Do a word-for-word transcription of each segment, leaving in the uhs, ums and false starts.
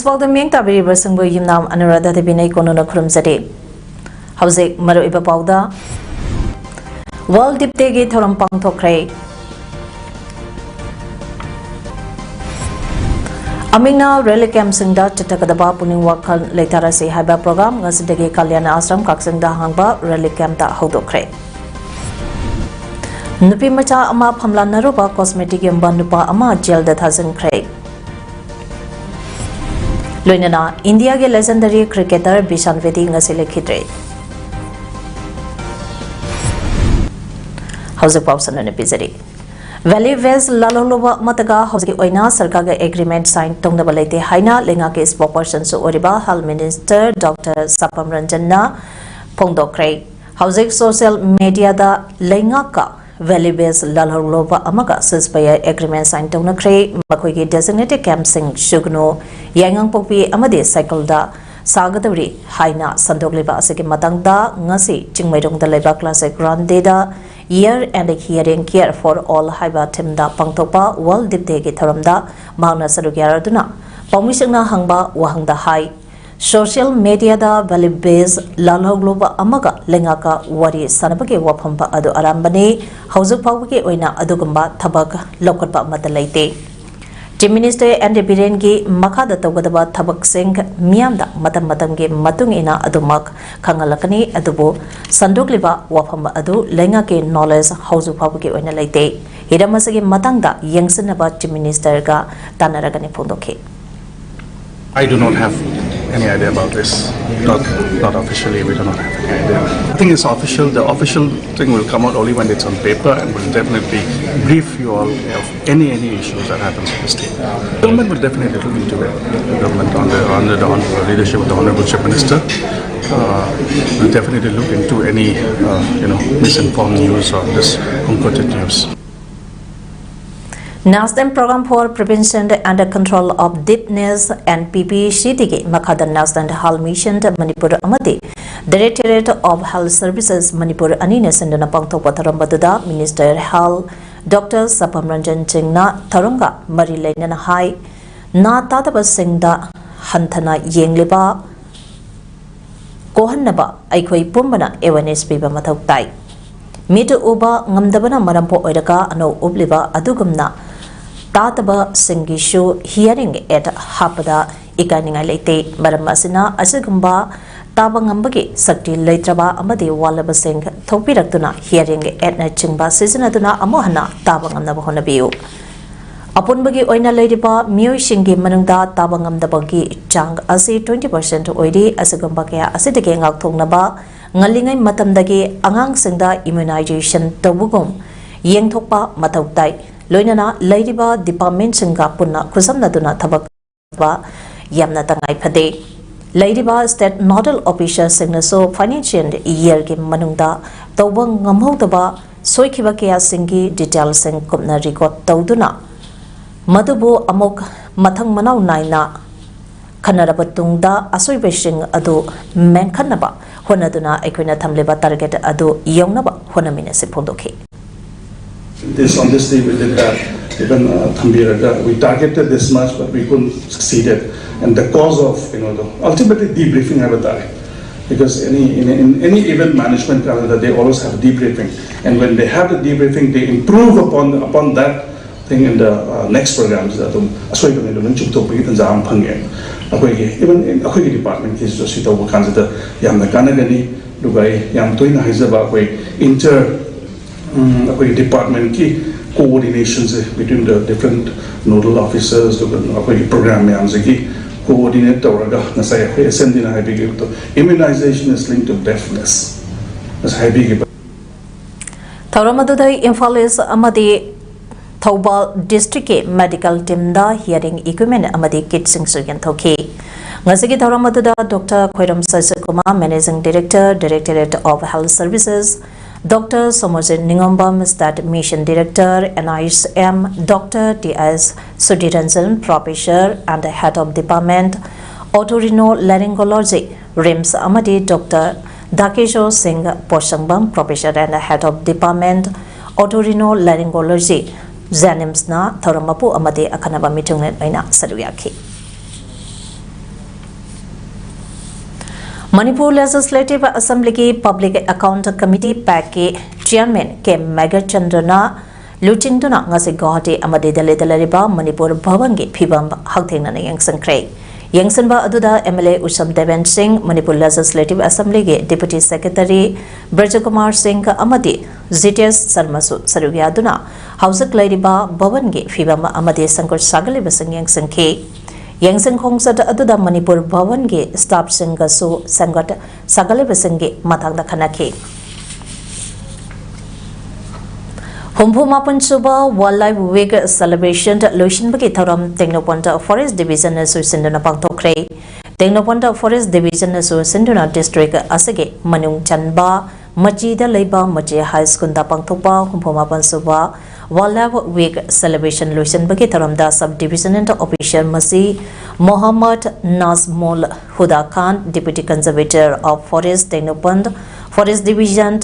ꯏꯝꯐꯥꯜꯗ ꯃꯤꯌꯦꯡ ꯇꯥꯕꯤꯔꯤꯕꯁꯤꯡꯕꯨ ꯌꯨꯝꯅꯥꯝ ꯑꯅꯨꯔꯥꯙꯥ ꯗꯦꯕꯤꯅ ꯀꯣꯅꯨꯅ ꯈꯨꯔꯨꯝꯖꯔꯤ꯫ ꯍꯧꯖꯤꯛ ꯃꯔꯨꯑꯣꯏꯕ ꯄꯥꯎꯗ, World Deaf Dayꯒꯤ ꯊꯧꯔꯝ ꯄꯥꯡꯊꯣꯛꯈ꯭ꯔꯦ꯫ ꯑꯃꯤꯡꯅ relief campꯁꯤꯡꯗ ꯆꯠꯊꯒꯗꯕ ꯄꯨꯛꯅꯤꯡ ꯋꯥꯈꯜ ꯂꯩꯇꯥꯔꯁꯤ ꯍꯥꯏꯕ program ꯉꯁꯤꯗꯒꯤ ꯀꯜꯌꯥꯟ ꯑꯥꯁ꯭ꯔꯝ ꯀꯛꯆꯤꯡꯗ ꯍꯥꯡꯕ relief campꯇ ꯍꯧꯗꯣꯛꯈ꯭ꯔꯦ꯫ ꯅꯨꯄꯤ ꯃꯆꯥ ꯑꯃ ꯐꯝꯂꯥꯟꯅꯔꯨꯕ cosmetic ꯌꯣꯟꯕ ꯅꯨꯄꯥ ꯑꯃ jailꯗ ꯊꯥꯖꯤꯟꯈ꯭ꯔꯦ꯫ ꯂꯣꯏꯅꯅ ꯏꯟꯗꯤꯌꯥꯒꯤ legendary cricketer ꯕꯤꯁꯥꯟ ꯕꯦꯗꯤ ꯉꯁꯤ ꯂꯩꯈꯤꯗ꯭ꯔꯦ꯫ ꯍꯧꯖꯤꯛ ꯄꯥꯎ ꯁꯟꯗꯣꯛꯅ ꯄꯤꯖꯔꯤ꯫ Valley Base ꯂꯥꯜꯍꯧꯂꯨꯕ ꯑꯃꯠꯇꯒ ꯍꯧꯖꯤꯛꯀꯤ ꯑꯣꯏꯅ ꯁꯔꯀꯥꯔꯒ agreement sign ꯇꯧꯅꯕ ꯂꯩꯇꯦ ꯍꯥꯏꯅ ꯂꯩꯉꯥꯛꯀꯤ spokespersonꯁꯨ ꯑꯣꯏꯔꯤꯕ Health Minister Doctor ꯁꯥꯄꯝ ꯔꯟꯖꯟꯅ ꯐꯣꯡꯗꯣꯛꯈ꯭ꯔꯦ꯫ ꯍꯧꯖꯤꯛ social mediaꯗ ꯂꯩꯉꯥꯛꯀ Valley Base ꯂꯥꯜꯍꯧꯂꯨꯕ ꯑꯃꯒ ceasefire agreement sign ꯇꯧꯅꯈ꯭ꯔꯦ꯫ ꯃꯈꯣꯏꯒꯤ designated campꯁꯤꯡ ꯁꯨꯒꯅꯨ, ꯌꯥꯏꯉꯪꯄꯣꯛꯄꯤ ꯑꯃꯗꯤ ꯁꯥꯏꯀꯜꯗ ꯁꯥꯒꯗꯧꯔꯤ ꯍꯥꯏꯅ ꯁꯟꯗꯣꯛꯂꯤꯕ ꯑꯁꯤꯒꯤ ꯃꯇꯥꯡꯗ ꯉꯁꯤ ꯆꯤꯡꯃꯩꯔꯣꯡꯗ ꯂꯩꯕ Classic Grandꯗ Ear and Hearing Care for All ꯍꯥꯏꯕ themeꯗ ꯄꯥꯡꯊꯣꯛꯄ World Deaf Dayꯒꯤ ꯊꯧꯔꯝꯗ ꯃꯍꯥꯛꯅ ꯁꯔꯨꯛ ꯌꯥꯔꯗꯨꯅ ꯄꯥꯎꯃꯤꯁꯤꯡꯅ ꯍꯪꯕ ꯋꯥꯍꯪꯗ ꯍꯥꯏ, social mediaꯗ Valley Base ꯂꯥꯜꯍꯧꯂꯨꯕ ꯑꯃꯒ ꯂꯩꯉꯥꯛꯀ ꯋꯥꯔꯤ ꯁꯥꯅꯕꯒꯤ ꯋꯥꯐꯝ ꯑꯗꯨ ꯑꯔꯥꯟꯕꯅꯤ꯫ ꯍꯧꯖꯤꯛ ꯐꯥꯎꯕꯒꯤ ꯑꯣꯏꯅ ꯑꯗꯨꯒꯨꯝꯕ ꯊꯕꯛ ꯂꯧꯈꯠꯄ ꯑꯃꯠꯇ ꯂꯩꯇꯦ꯫ Chief Minister ꯑꯦꯟ ꯕꯤꯔꯦꯟꯒꯤ ꯃꯈꯥꯗ ꯇꯧꯒꯗꯕ ꯊꯕꯛꯁꯤꯡ ꯃꯤꯌꯥꯝꯗ ꯃꯇꯝ ꯃꯇꯝꯒꯤ ꯃꯇꯨꯡ ꯏꯟꯅ ꯑꯗꯨꯃꯛ ꯈꯪꯍꯜꯂꯛꯀꯅꯤ, ꯑꯗꯨꯕꯨ ꯁꯟꯗꯣꯛꯂꯤꯕ ꯋꯥꯐꯝ ꯑꯗꯨ ꯂꯩꯉꯥꯛꯀꯤ knowledge ꯍꯧꯖꯤꯛ ꯐꯥꯎꯕꯒꯤ ꯑꯣꯏꯅ ꯂꯩꯇꯦ꯫ ꯍꯤꯔꯝ ꯑꯁꯤꯒꯤ ꯃꯇꯥꯡꯗ ꯌꯦꯡꯁꯤꯟꯅꯕ Chief Ministerꯒ ꯇꯥꯟꯅꯔꯒꯅꯤ ꯐꯣꯡꯗꯣꯛꯈꯤ꯫ I do not have Any idea about this? Not, not officially. We do not have any idea. I think it's official. The official thing will come out only when it's on paper, and will definitely brief you all of any any issues that happens in the state. Government will definitely look into it. The government under under the honorable leadership of the honorable chief minister uh, will definitely look into any uh, you know misinformed news or misquoted news. National Program for Prevention and Control of Deafness, N P P C D ꯒꯤ ꯃꯈꯥꯗ National Health Mission Manipur ꯑꯃꯗꯤ Directorate of Health Services Manipur ꯑꯅꯤꯅ ꯁꯤꯟꯗꯨꯅ ꯄꯥꯡꯊꯣꯛꯄ ꯊꯧꯔꯝ ꯑꯗꯨꯗ Minister Health Doctor Sapam Ranjan Singhꯅ ꯊꯧꯔꯝꯒ ꯃꯔꯤ ꯂꯩꯅꯅ ꯍꯥꯏ, ꯅꯥ ꯇꯥꯗꯕꯁꯤꯡꯗ ꯍꯟꯊꯅ ꯌꯦꯡꯂꯤꯕ ꯀꯣꯍꯟꯅꯕ ꯑꯩꯈꯣꯏ ꯄꯨꯝꯕꯅ awareness ꯄꯤꯕ ꯃꯊꯧ ꯇꯥꯏ꯫ ꯃꯤꯠ ꯎꯕ ꯉꯝꯗꯕꯅ ꯃꯔꯝ ꯑꯣꯏꯔꯒ ꯑꯅꯧ ꯎꯞꯂꯤꯕ ꯑꯗꯨꯒꯨꯝꯅ ꯇꯥꯗꯕꯁꯤꯡꯒꯤꯁꯨ hearing aid ꯍꯥꯞꯄꯗ ꯏꯀꯥꯏꯅꯤꯡꯉꯥꯏ ꯂꯩꯇꯦ꯫ ꯃꯔꯝ ꯑꯁꯤꯅ ꯑꯁꯤꯒꯨꯝꯕ ꯇꯥꯕ ꯉꯝꯕꯒꯤ ꯁꯛꯇꯤ ꯂꯩꯇ꯭ꯔꯕ ꯑꯃꯗꯤ ꯋꯥꯠꯂꯕꯁꯤꯡ ꯊꯣꯛꯄꯤꯔꯛꯇꯨꯅ hearing aidꯅꯆꯤꯡꯕ ꯁꯤꯖꯤꯟꯅꯗꯨꯅ ꯑꯃꯨꯛ ꯍꯟꯅ ꯇꯥꯕ ꯉꯝꯅꯕ ꯍꯣꯠꯅꯕꯤꯌꯨ꯫ ꯑꯄꯨꯟꯕꯒꯤ ꯑꯣꯏꯅ ꯂꯩꯔꯤꯕ ꯃꯤꯑꯣꯏꯁꯤꯡꯒꯤ ꯃꯅꯨꯡꯗ ꯇꯥꯕ ꯉꯝꯗꯕꯒꯤ ꯆꯥꯡ ꯑꯁꯤ twenty percent ꯑꯣꯏꯔꯤ꯫ ꯑꯁꯤꯒꯨꯝꯕ ꯀꯌꯥ ꯑꯁꯤꯗꯒꯤ ꯉꯥꯛꯊꯣꯛꯅꯕ ꯉꯜꯂꯤꯉꯩ ꯃꯇꯝꯗꯒꯤ ꯑꯉꯥꯡꯁꯤꯡꯗ immunization ꯇꯧꯕꯒꯨꯝ ꯌꯦꯡꯊꯣꯛꯄ ꯃꯊꯧ ꯇꯥꯏ꯫ ꯂꯣꯏꯅꯅ ꯂꯩꯔꯤꯕ departmentꯁꯤꯡꯒ ꯄꯨꯟꯅ ꯈꯨꯠꯁꯝꯅꯗꯨꯅ ꯊꯕꯛ ꯇꯧꯕ ꯌꯥꯝꯅ ꯇꯉꯥꯏ ꯐꯗꯦ꯫ ꯂꯩꯔꯤꯕ state nodal officerꯁꯤꯡꯅꯁꯨ financial yearꯒꯤ ꯃꯅꯨꯡꯗ ꯇꯧꯕ ꯉꯝꯍꯧꯗꯕ ꯁꯣꯏꯈꯤꯕ ꯀꯌꯥꯁꯤꯡꯒꯤ detailꯁꯤꯡ ꯀꯨꯞꯅ record ꯇꯧꯗꯨꯅ ꯃꯗꯨꯕꯨ ꯑꯃꯨꯛ ꯃꯊꯪ ꯃꯅꯥꯎ ꯅꯥꯏꯅ ꯈꯟꯅꯔꯕ ꯇꯨꯡꯗ ꯑꯁꯣꯏꯕꯁꯤꯡ ꯑꯗꯨ ꯃꯦꯟꯈꯠꯅꯕ ꯍꯣꯠꯅꯗꯨꯅ ꯑꯩꯈꯣꯏꯅ ꯊꯝꯂꯤꯕ target ꯑꯗꯨ ꯌꯧꯅꯕ ꯍꯣꯠꯅꯃꯤꯟꯅꯁꯤ ꯐꯣꯡꯗꯣꯛꯈꯤ꯫ This, on this day we did have even uh, ꯊꯝꯕꯤꯔꯒ, we targeted this much, but we couldn't succeed it. And the cause of, you know, the, ultimately debriefing ꯍꯥꯏꯕ ꯇꯥꯔꯦ. Because any, in, in any event management calendar, they always have a debriefing. And when they have the debriefing, they improve upon, upon that thing in the uh, next programs. ꯑꯗꯨꯝ ꯑꯁꯣꯏꯕꯉꯩꯗꯣ ꯂꯣꯏ ꯆꯨꯝꯊꯣꯛꯄꯒꯤ ꯇꯥꯟꯖꯥ ꯑꯃ ꯐꯪꯉꯦ꯫ ꯑꯩꯈꯣꯏꯒꯤ, even ꯑꯩꯈꯣꯏꯒꯤ departmentꯀꯤꯁꯤꯁꯨ ꯁꯤ ꯇꯧꯕ ꯀꯥꯟꯁꯤꯗ ꯌꯥꯝꯅ ꯀꯥꯟꯅꯒꯅꯤ꯫ ꯑꯗꯨꯒ ꯑꯩ ꯌꯥꯝ ꯇꯣꯏꯅ ꯍꯥꯏꯖꯕ, ꯑꯩꯈꯣꯏ inter ꯑꯩꯈꯣꯏꯒꯤ departmentꯀꯤ coordinationꯁꯦ between the different nodal officers, ꯑꯗꯨꯒ ꯑꯩꯈꯣꯏꯒꯤ program ꯃꯌꯥꯝꯁꯤꯒꯤ ꯀꯣꯑꯣꯔꯗꯤꯅꯦꯠ ꯇꯧꯔꯒ ꯉꯁꯥꯏ ꯑꯩꯈꯣꯏ ꯑꯦꯁ and ꯗꯤꯅ ꯍꯥꯏꯕꯤꯈꯤꯕꯗꯣ, immunization is linked to deafness ꯉꯁꯥꯏ ꯍꯥꯏꯕꯤꯈꯤꯕ꯫ ꯊꯧꯔꯝ ꯑꯗꯨꯗ ꯏꯝꯐꯥꯜ ꯏꯁ ꯑꯃꯗꯤ ꯊꯧꯕꯥꯜ ꯗꯤꯁꯇ꯭ꯔꯤꯛꯀꯤ ꯃꯦꯗꯤꯀꯦꯜ ꯇꯤꯝꯗ ꯍꯤꯌꯔꯤꯡ ꯏꯀ꯭ꯋꯤꯞꯃꯦꯟ ꯑꯃꯗꯤ ꯀꯤꯠꯁꯤꯡꯁꯨ ꯌꯦꯟꯊꯣꯛꯈꯤ꯫ ꯉꯁꯤꯒꯤ ꯊꯧꯔꯝ ꯑꯗꯨꯗ doctor Khoirom Sajikumar, managing director, directorate of health services, doctor Somorjit Ningombam, state mission director, N I S M, doctor T S Sudhiranjan, professor and head of department otorhinolaryngology, RIMS ꯑꯃꯗꯤ doctor Dhakeshor Singh Poshangbam, professor and head of department otorhinolaryngology, ꯖꯦꯅꯤꯝꯁꯅ ꯊꯧꯔꯝ ꯃꯄꯨ ꯑꯃꯗꯤ ꯑꯈꯟꯅꯕ ꯃꯤꯊꯨꯡꯂꯦꯟ ꯑꯣꯏꯅ ꯁꯔꯨꯛ ꯌꯥꯈꯤ꯫ ꯃꯅꯤꯄꯨꯔ ꯂꯦꯖꯤꯁꯂꯦꯇꯤꯚ ꯑꯦꯁꯦꯝꯕ꯭ꯂꯤꯒꯤ ꯄꯕ꯭ꯂꯤꯛ ꯑꯦꯀꯥꯎꯟꯠ ꯀꯃꯤꯇꯤ, ꯄꯦꯛꯀꯤ ꯆꯤꯌꯔꯃꯦꯟ ꯀꯦ ꯃꯦꯘꯆꯟꯗ꯭ꯔꯅ ꯂꯨꯆꯤꯡꯗꯨꯅ ꯉꯁꯤ ꯒꯨꯋꯥꯍꯥꯇꯤ ꯑꯃꯗꯤ ꯗꯦꯜꯂꯤꯗ ꯂꯩꯔꯤꯕ ꯃꯅꯤꯄꯨꯔ ꯚꯕꯟꯒꯤ ꯐꯤꯕꯝ ꯍꯛꯊꯦꯡꯅꯅ ꯌꯦꯡꯁꯤꯟꯈ꯭ꯔꯦ꯫ ꯌꯦꯡꯁꯤꯟꯕ ꯑꯗꯨꯗ ꯑꯦꯝ ꯑꯦꯜ ꯑꯦ ꯎꯁꯝ ꯗꯦꯕꯦꯟ ꯁꯤꯡ, ꯃꯅꯤꯄꯨꯔ ꯂꯦꯖꯤꯁꯂꯦꯇꯤꯚ ꯑꯦꯁꯦꯝꯕ꯭ꯂꯤꯒꯤ ꯗꯤꯄꯨꯇꯤ ꯁꯦꯀ꯭ꯔꯦꯇꯔꯤ ꯕ꯭ꯔꯖꯀꯨꯃꯥꯔ ꯁꯤꯡ ꯑꯃꯗꯤ ꯖꯤꯇꯦꯁ ꯁꯔꯃꯁꯨ ꯁꯔꯨꯛ ꯌꯥꯗꯨꯅ ꯍꯧꯖꯤꯛ ꯂꯩꯔꯤꯕ ꯚꯕꯟꯒꯤ ꯐꯤꯕꯝ ꯑꯃꯗꯤ ꯁꯦꯝꯒꯠ ꯁꯥꯒꯠꯂꯤꯕꯁꯤꯡ ꯌꯦꯡꯁꯤꯟꯈꯤ꯫ ꯌꯦꯡꯁꯤꯟ ꯈꯣꯡꯆꯠ ꯑꯗꯨꯗ ꯃꯅꯤꯄꯨꯔ ꯚꯕꯟꯒꯤ ꯁ꯭ꯇꯥꯐꯁꯤꯡꯒꯁꯨ ꯁꯦꯝꯒꯠ ꯁꯥꯒꯠꯂꯤꯕꯁꯤꯡꯒꯤ ꯃꯇꯥꯡꯗ ꯈꯟꯅꯈꯤ꯫ ꯍꯨꯝꯐꯨ ꯃꯥꯄꯟ ꯁꯨꯕ ꯋꯥꯏꯜꯗ ꯂꯥꯏꯐ ꯋꯤꯛ ꯁꯦꯂꯦꯕ꯭ꯔꯦꯁꯟ ꯂꯣꯏꯁꯤꯟꯕꯒꯤ ꯊꯧꯔꯝ ꯇꯦꯡꯅꯧꯄꯜꯗ ꯐꯣꯔꯦꯁꯠ ꯗꯤꯕꯤꯖꯟꯅ ꯁꯨꯁꯤꯟꯗꯨꯅ ꯄꯥꯡꯊꯣꯛꯈ꯭ꯔꯦ꯫ ꯇꯦꯡꯅꯧꯄꯜꯗ ꯐꯣꯔꯦꯁꯠ ꯗꯤꯕꯤꯖꯟꯅ ꯁꯨꯁꯤꯟꯗꯨꯅ ꯗꯤꯁꯇ꯭ꯔꯤꯛ ꯑꯁꯤꯒꯤ ꯃꯅꯨꯡ ꯆꯟꯕ ꯃꯆꯤꯗ ꯂꯩꯕ ꯃꯆꯤ ꯍꯥꯏ ꯁ꯭ꯀꯨꯜꯗ ꯄꯥꯡꯊꯣꯛꯄ ꯍꯨꯝꯐꯨ ꯃꯥꯄꯟ ꯁꯨꯕ ꯋꯥꯏꯜꯗ ꯂꯥꯏꯐ ꯋꯤꯛ ꯁꯦꯂꯦꯕ꯭ꯔꯦꯁꯟ ꯂꯣꯏꯁꯤꯟꯕꯒꯤ ꯊꯧꯔꯝꯗ sub divisional officer Machi Mohammad Nazmul Huda Khan, deputy conservator of forest Tengnoupal forest division,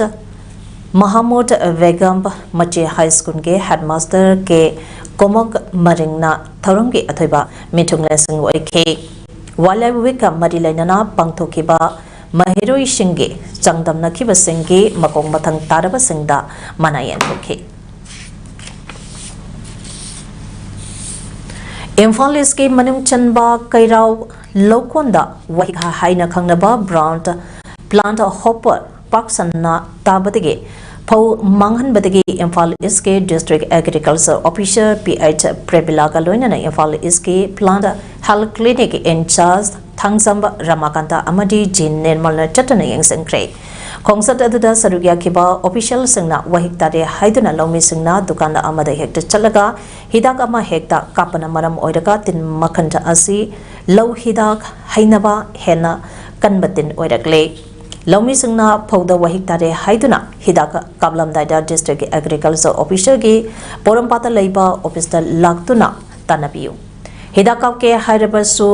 Mahmud Begum, Machi high ꯁ꯭ꯀꯨꯜꯒꯤ ꯍꯦꯗꯃꯥꯁꯇꯔ ꯀꯦ ꯀꯣꯃꯛ ꯃꯔꯤꯡꯅ ꯊꯧꯔꯝꯒꯤ ꯑꯊꯣꯏꯕ ꯃꯤꯊꯨꯡꯂꯦꯟꯁꯤꯡ ꯑꯣꯏꯈꯤ꯫ ꯋꯥꯏꯜꯗ ꯂꯥꯏꯐ ꯋꯤꯛꯀ ꯃꯔꯤ ꯂꯩꯅꯅ ꯄꯥꯡꯊꯣꯛꯈꯤꯕ ꯃꯍꯩꯔꯣꯏꯁꯤꯡꯒꯤ ꯆꯥꯡꯗꯝꯅꯈꯤꯕꯁꯤꯡꯒꯤ ꯃꯈꯣꯡ ꯃꯊꯪ ꯇꯥꯔꯕꯁꯤꯡꯗ ꯃꯅꯥ ꯌꯦꯟꯊꯣꯛꯈꯤ꯫ ꯏꯝꯐꯥꯜ ꯏꯁꯀꯤ ꯃꯅꯨꯡ ꯆꯟꯕ ꯀꯩꯔꯥꯎ ꯂꯧꯀꯣꯟꯗ ꯋꯥꯍꯤꯈꯥ ꯍꯥꯏꯅ ꯈꯪꯅꯕ ꯕ꯭ꯔꯥꯎꯟ ꯄ꯭ꯂꯥꯟꯠ ꯍꯣꯄꯔ ꯄꯥꯛ ꯁꯟꯅ ꯇꯥꯕꯗꯒꯤ ꯐꯧ ꯃꯥꯡꯍꯟꯕꯗꯒꯤ ꯏꯝꯐꯥꯜ ꯏꯁꯀꯤ district agriculture officer P H ꯄ꯭ꯔꯦꯃꯤꯂꯥꯒ ꯂꯣꯏꯅꯅ ꯏꯝꯐꯥꯜ ꯏꯁꯀꯤ plant Health Clinic in charge Thangjam Ramakanta ꯑꯃꯗꯤ ꯖꯤ ꯅꯤꯔꯃꯜꯅ ꯆꯠꯇꯨꯅ ꯌꯦꯡꯁꯤꯟꯈ꯭ꯔꯦ꯫ ꯈꯣꯡꯆꯠ ꯑꯗꯨꯗ ꯁꯔꯨꯛ ꯌꯥꯈꯤꯕ officialꯁꯤꯡꯅ ꯋꯥꯍꯤꯛ ꯇꯥꯔꯦ ꯍꯥꯏꯗꯨꯅ ꯂꯧꯃꯤꯁꯤꯡꯅ ꯗꯨꯀꯥꯟ ꯑꯃꯗ ꯍꯦꯛꯇ ꯆꯠꯂꯒ ꯍꯤꯗꯥꯛ ꯑꯃ ꯍꯦꯛꯇ ꯀꯥꯞꯄꯅ ꯃꯔꯝ ꯑꯣꯏꯔꯒ ꯇꯤꯟ ꯃꯈꯟ ꯑꯁꯤ ꯂꯧ ꯍꯤꯗꯥꯛ ꯍꯩꯅꯕ ꯍꯦꯟꯅ ꯀꯟꯕ ꯇꯤꯟ ꯑꯣꯏꯔꯛꯂꯦ꯫ ꯂꯧꯃꯤꯁꯤꯡꯅ ꯐꯧꯗ ꯋꯥꯍꯤꯛ ꯇꯥꯔꯦ ꯍꯥꯏꯗꯨꯅ ꯍꯤꯗꯥꯛ ꯀꯥꯞꯂꯝꯗꯥꯏꯗ district agriculture officerꯒꯤ ꯄꯣꯔꯣꯝꯄꯥꯠꯇ ꯂꯩꯕ officeꯇ ꯂꯥꯛꯇꯨꯅ ꯇꯥꯟꯅꯕꯤꯌꯨ꯫ ꯍꯤꯗꯥꯛ ꯀꯥꯞꯀꯦ ꯍꯥꯏꯔꯕꯁꯨ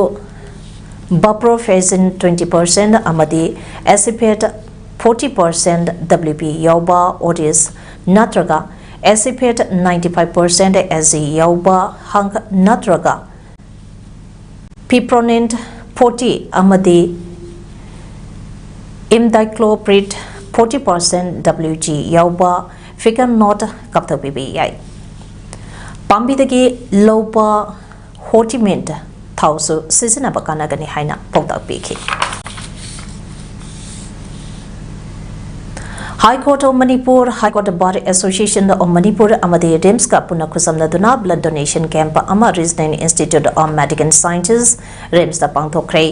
ꯕꯥꯄ꯭ꯔꯣꯐꯦꯖꯤꯟ twenty percent ꯑꯃꯗꯤ ꯑꯦꯁꯤꯐꯦꯠ forty percent W P ꯌꯥꯎꯕ ꯑꯣꯔꯤꯁ ꯅꯠꯇ꯭ꯔꯒ ꯑꯦꯁꯤꯐꯦꯠ ninety five percent S G ꯌꯥꯎꯕ ꯍꯪ ꯅꯠꯇ꯭ꯔꯒ ꯄꯤꯄ꯭ꯔꯣꯅꯤꯟ forty ꯑꯃꯗꯤ ꯏꯝꯗꯥꯏꯀ꯭ꯂꯣꯄ꯭ꯔꯤꯠ forty percent W G ꯌꯥꯎꯕ ꯐꯤꯀꯟ ꯅꯣꯠ ꯀꯥꯞꯊꯣꯛꯄꯤꯕ ꯌꯥꯏ꯫ ꯄꯥꯝꯕꯤꯗꯒꯤ ꯂꯧꯕ ꯍꯣꯔꯇꯤꯃꯤꯟ ꯊꯥꯎꯁꯨ ꯁꯤꯖꯤꯟꯅꯕ ꯀꯥꯟꯅꯒꯅꯤ ꯍꯥꯏꯅ ꯄꯥꯎꯇꯥꯛ ꯄꯤꯈꯤ꯫ High Court of Manipur, High Court Bar Association of Manipur ꯑꯃꯗꯤ ꯔꯤꯝꯁꯀ ꯄꯨꯟꯅ ꯈꯨꯠꯁꯝꯅꯗꯨꯅ blood donation camp ꯑꯃ Regional Institute of Medical Sciences, ꯔꯤꯝꯁꯇ ꯄꯥꯡꯊꯣꯛꯈ꯭ꯔꯦ꯫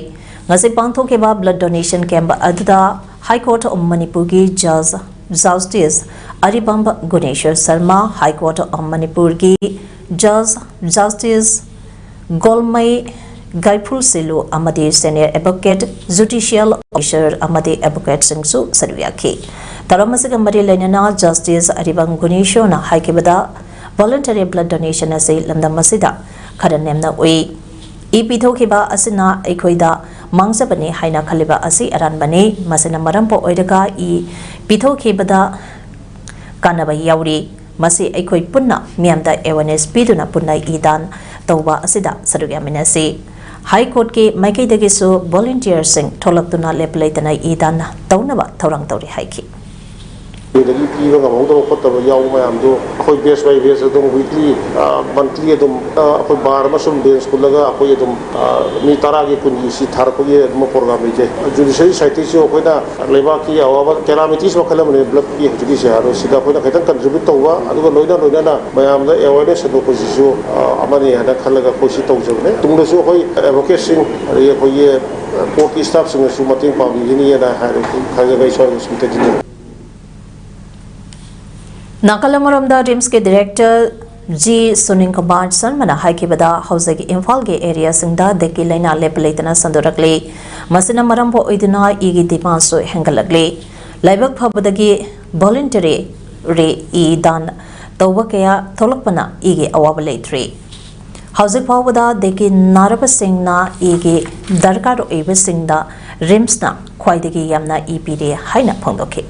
ꯉꯁꯤ ꯄꯥꯡꯊꯣꯛꯈꯤꯕ blood donation camp ꯑꯗꯨꯗ High Court of ꯃꯅꯤꯄꯨꯔꯒꯤ Judge Justice Aribam ꯒꯨꯅꯦꯁ꯭ꯋꯔ Sharma, High Court of ꯃꯅꯤꯄꯨꯔꯒꯤ Judge Justice ꯒꯣꯜꯃꯩ ꯒꯥꯏꯐꯨꯜꯁꯤꯂꯨ ꯑꯃꯗꯤ senior advocate, judicial officer ꯑꯃꯗꯤ advocateꯁꯤꯡꯁꯨ ꯁꯔꯨꯛ ꯌꯥꯈꯤ꯫ ꯊꯧꯔꯝ ꯑꯁꯤꯒ ꯃꯔꯤ ꯂꯩꯅꯅ Justice ꯑꯔꯤꯕꯝ ꯒꯨꯅꯦꯁ꯭ꯋꯔꯅ ꯍꯥꯏꯈꯤꯕꯗ, voluntary blood donation ꯑꯁꯤ ꯂꯝꯗꯝ ꯑꯁꯤꯗ ꯈꯔ ꯅꯦꯝꯅ ꯎꯏ꯫ ꯏ ꯄꯤꯊꯣꯛꯈꯤꯕ ꯑꯁꯤꯅ ꯑꯩꯈꯣꯏꯗ ꯃꯥꯡꯖꯕꯅꯤ ꯍꯥꯏꯅ ꯈꯜꯂꯤꯕ ꯑꯁꯤ ꯑꯔꯥꯟꯕꯅꯤ꯫ ꯃꯁꯤꯅ ꯃꯔꯝ ꯑꯣꯏꯔꯒ ꯏ ꯄꯤꯊꯣꯛꯈꯤꯕꯗ ꯀꯥꯟꯅꯕ ꯌꯥꯎꯔꯤ꯫ ꯃꯁꯤ ꯑꯩꯈꯣꯏ ꯄꯨꯟꯅ ꯃꯤꯌꯥꯝꯗ awareness ꯄꯤꯗꯨꯅ ꯄꯨꯟꯅ ꯏ ꯗꯥꯟ ꯇꯧꯕ ꯑꯁꯤꯗ ꯁꯔꯨꯛ ꯌꯥꯃꯤꯟꯅꯁꯤ꯫ High Courtꯀꯤ ꯃꯥꯏꯀꯩꯗꯒꯤꯁꯨ volunteerꯁꯤꯡ ꯊꯣꯛꯂꯛꯇꯨꯅ ꯂꯦꯞꯄ ꯂꯩꯇꯅ ꯏ ꯗꯥꯟ ꯇꯧꯅꯕ ꯊꯧꯔꯥꯡ ꯇꯧꯔꯤ ꯍꯥꯏꯈꯤ꯫ ꯑꯗꯒꯤ ꯄꯤꯕ ꯉꯝꯍꯧꯗꯕ ꯈꯣꯠꯇꯕ ꯌꯥꯎꯕ ꯃꯌꯥꯝꯗꯣ ꯑꯩꯈꯣꯏ batch by batch ꯑꯗꯨꯝ weekly, monthly ꯑꯗꯨꯝ ꯑꯩꯈꯣꯏ bar ꯑꯃꯁꯨꯡ bench ꯄꯨꯜꯂꯒ ꯑꯩꯈꯣꯏ ꯑꯗꯨꯝ ꯃꯤ ꯇꯔꯥꯒꯤ ꯀꯨꯟꯒꯤ ꯁꯤ ꯊꯥꯔꯛꯄꯒꯤ ꯑꯗꯨꯝ program ꯂꯩꯖꯩ꯫ Judiciary Societyꯁꯨ ꯑꯩꯈꯣꯏꯅ ꯂꯩꯕꯥꯛꯀꯤ ꯑꯋꯥꯕ calamities ꯃꯈꯜ ꯑꯃꯅꯤ bloodꯀꯤ ꯍꯧꯖꯤꯛꯀꯤꯁꯦ, ꯑꯗꯣ ꯁꯤꯗ ꯑꯩꯈꯣꯏꯅ ꯈꯤꯇꯪ contribute ꯇꯧꯕ, ꯑꯗꯨꯒ ꯂꯣꯏꯅ ꯂꯣꯏꯅꯅ ꯃꯌꯥꯝꯗ awareness ꯁꯟꯗꯣꯛꯄꯁꯤꯁꯨ ꯑꯃꯅꯤ ꯍꯥꯏꯅ ꯈꯜꯂꯒ ꯑꯩꯈꯣꯏ ꯁꯤ ꯇꯧꯖꯕꯅꯦ꯫ ꯇꯨꯡꯗꯁꯨ ꯑꯩꯈꯣꯏ advocateꯁꯤꯡ, ꯑꯗꯒꯤ ꯑꯩꯈꯣꯏꯒꯤ courtꯀꯤ staffꯁꯤꯡꯅꯁꯨ ꯃꯇꯦꯡ ꯄꯥꯡꯕꯤꯒꯅꯤꯅ ꯍꯥꯏꯔꯒ ꯊꯥꯖꯕ ꯑꯩ ꯁ꯭ꯋꯥꯏꯗ ꯁꯨꯝ ꯇꯦꯟꯖꯟꯖꯔꯦ꯫ ꯅꯥꯀꯜ ꯑꯃꯔꯣꯝꯗ RIMSꯀꯤ director G ꯁꯨꯅꯤꯜ ꯀꯨꯃꯥꯔ ꯁꯔꯃꯅ ꯍꯥꯏꯈꯤꯕꯗ, ꯍꯧꯖꯤꯛ ꯏꯝꯐꯥꯜꯒꯤ areaꯁꯤꯡꯗ dengue ꯂꯥꯏꯅꯥ ꯂꯦꯞꯄ ꯂꯩꯇꯅ ꯁꯟꯗꯣꯔꯛꯂꯤ꯫ ꯃꯁꯤꯅ ꯃꯔꯝ ꯑꯣꯏꯗꯨꯅ ꯏꯒꯤ demandꯁꯨ ꯍꯦꯟꯒꯠꯂꯛꯂꯤ꯫ ꯂꯥꯏꯕꯛ ꯐꯕꯗꯒꯤ voluntary ꯏ ꯗꯥꯟ ꯇꯧꯕ ꯀꯌꯥ ꯊꯣꯛꯂꯛꯄꯅ ꯏꯒꯤ ꯑꯋꯥꯕ ꯂꯩꯇ꯭ꯔꯤ꯫ ꯍꯧꯖꯤꯛ ꯐꯥꯎꯕꯗ dengue ꯅꯥꯔꯕꯁꯤꯡꯅ ꯏꯒꯤ ꯗꯔꯀꯥꯔ ꯑꯣꯏꯕꯁꯤꯡꯗ RIMSꯅ ꯈ꯭ꯋꯥꯏꯗꯒꯤ ꯌꯥꯝꯅ ꯏ ꯄꯤꯔꯦ ꯍꯥꯏꯅ ꯐꯣꯡꯗꯣꯛꯈꯤ꯫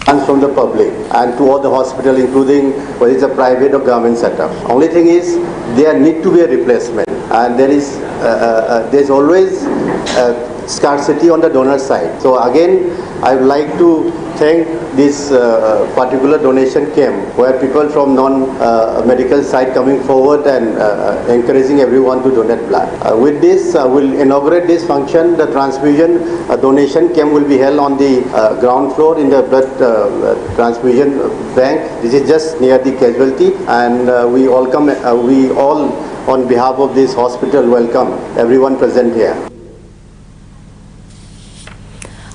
And from the public and to all the hospital, including whether it's a private or government setup. Only thing is, there need to be a replacement, and there is uh, uh, uh, there's always uh, scarcity on the donor side. So again, I would like to thank this uh, particular donation camp where people from non-medical side coming forward and uh, encouraging everyone to donate blood. Uh, with this, uh, we'll inaugurate this function. The transfusion uh, donation camp will be held on the uh, ground floor in the blood uh, transfusion bank. This is just near the casualty, and uh, we all come. Uh, we all, on behalf of this hospital, welcome everyone present here.